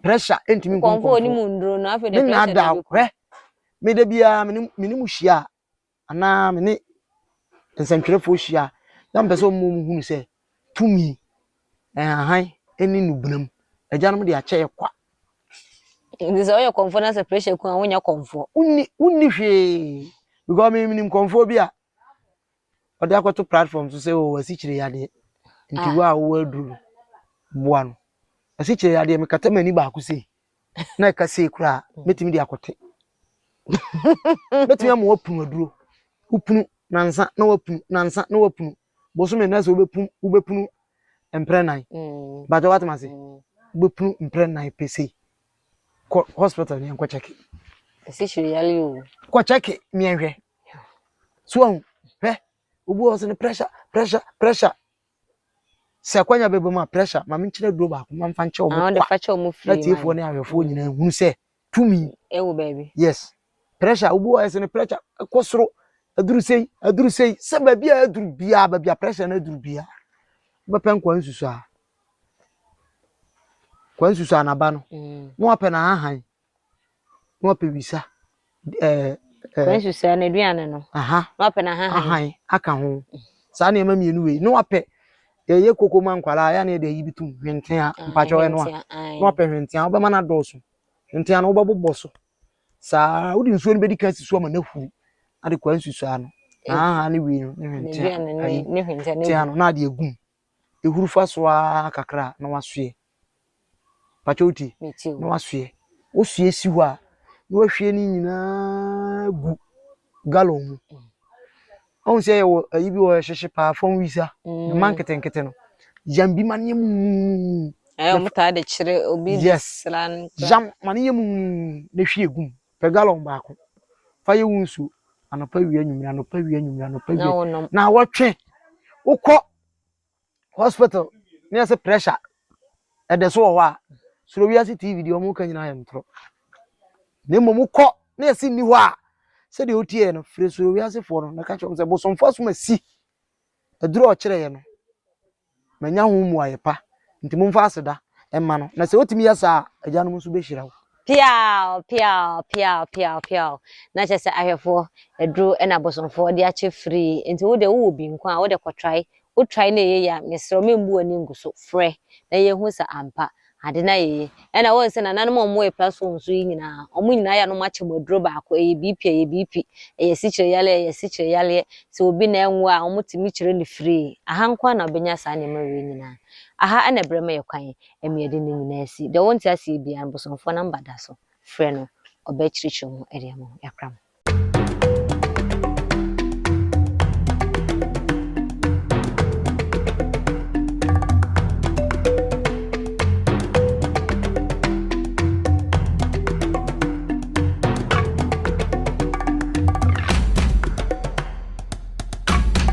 Pressure ntumi nkum kɔnfoɔ. Kɔnfoɔ onim nduro no afei de pressure na ɛbɛkum. Hwɛ me da biara me ne mu hyia a anaa me ne nsɛntwerɛfoɔ hyia a, na mepɛ sɛ wɔma wɔhunu sɛ tumi, nhahan ne nnubena mu, agyanom de akyɛ yɛ kwa. Nti sɛ woyɛ kɔmfoɔ na sɛ pressure ku a wonyɛ kɔmfoɔ. Wonni wonni hwee because me menim kɔmfoɔ bi a ɔde akɔto platform so sɛ ɔwɔ asikyire yadeɛ nti wo a wowɔ aduro no boa no. Asikyire yadeɛ mekata m'ani baako sei na ɛka sei koraa mɛtumi de akɔte mɛtumi ama wapunu aduro wopunu nansa na wapunu nansa na wapunu bosome na sɛ wobɛpunu wobɛpunu mprɛ nan mm. bàtɛ watoma ase mm. wobɛpunu mprɛ nan pɛ sei kɔ hospital ne yɛnkɔ kyɛke ɛsɛ hyɛ yale o kɔ kyɛke mmiɛnhwɛ so ahu hwɛ. Obi wɔ hɔ sɛ ne pressure, pressure, pressure. Sɛ akwanya bɛba mu a pressure, ma menkyerɛ aduro baako ma mfa nkyɛ Ah, wɔn wode kwa. fa kyɛ wɔn Na firi ma tiefoɔ ne ahwɛfoɔ nyinaa hunu sɛ tumi ɛwɔ baabi. Yes. Pressure, obi wɔ hɔ sɛ ne pressure ɛkɔ soro, aduru sei, aduru sei, sɛ baabi a aduru biara, baabi a pressure no aduru biara, wobɛpɛ nkwa nsusu a, nkwa nsusu a n'aba no, na wapɛ n'ahahan, na wapɛ wisa, ɛɛ Nkwa ɛɛ nsusu a n'aduane no, aha, na wapɛ n'ahahan. Ahan aka ho. Saa nneɛma mmienu wei, na wapɛ yɛyɛ koko ma nkwadaa, yɛ a na yɛde ayi bi tom, hwentea, Ah, mpakyɛw ɛno a, hwentia, ae. na wapɛ hwentea, wobɛma no adɔɔso. Hwentea no wobɛbobɔ so. Saa wode nsuo no bɛdi kan si so ama no ahuru, na de kwa nsusu ano. Na ahahan ne wei no, ne hwentea, N'aduane ne ayi, ne hwentia ne tea no, na ade agum. Ehuru fa so ara kakra na wasoɛ. Pakyɛ wotie? Metie Na o. wasoɛ. Wosoɛ si hɔ a, na wahwie ne nyinaa gu gallon mu. Ɔhu sɛ yɛwɔ ayi bi wɔ hɔ a ɛhyehye paa, fam wisa, ne mma nketenkete no. Yam bi ma no yɛ muu. Ɛyɛ ɔmo taa de kyerɛ obi de Yes. sra no koraa. Yam ma no yɛ muu na hwie gu mu. Pɛ gallon baako. Fa yɛ wo nsuo. Anɔpa wia anwummerɛ, anɔpa wia anwummerɛ, anɔpa Na wia. wonom. Na wɔtwe. Wokɔ hospital na yɛsɛ pressure ɛdɛ so wɔ hɔ a, soro wiase TV deɛ ɔmo ka nyinaa yɛ ntorɔ. Na mmom wokɔ na yɛsi nni hɔ a, sɛdeɛ wotie no, frɛ soro wiasefoɔ no na ka kyerɛ wɔn sɛ bosomfoɔ asom asi aduro a ɔkyerɛeɛ no, manya ho mmuaeɛ pa nti momfa aseda ɛma no. Na sɛ wotumi yɛ saa a, agyanom nso bɛhyira wo. Piaw, piaw, piaw, piaw, piaw. Na kyerɛ sɛ ahwɛfoɔ, aduro ɛna abosomfoɔ de akyɛ free. Nti wo deɛ wowɔ bi nko a, wode kɔtrae. Wo try na ɛyɛ yie a, mesrɛ wo membu w'ani ngu so. Frɛ na yɛhu sɛ ampa ade no ayɛ yie. Ɛna wɔn sɛ nananom a wɔwɔ platform so yi nyinaa, wɔn nyinaa yɛ a na wɔakyɛ mo aduro baako. Ɛyɛ BP, ɛyɛ BP, ɛyɛ sikyire yareɛ, ɛyɛ sikyire yareɛ. Sɛ obi na ɛnwo a, wɔtumi kyerɛ no free. Aha nko ara na wobɛnya saa nneɛma wei nyinaa. Aha ɛna ɛbrɛ ma yɛ kwan ɛma yɛde ne nyinaa si. Deɛ wonte aseɛ biara no, bosomfoɔ number da so. Frɛ no, ɔbɛkyerɛkyerɛ mu ɛde ama wo. Yɛakra mo.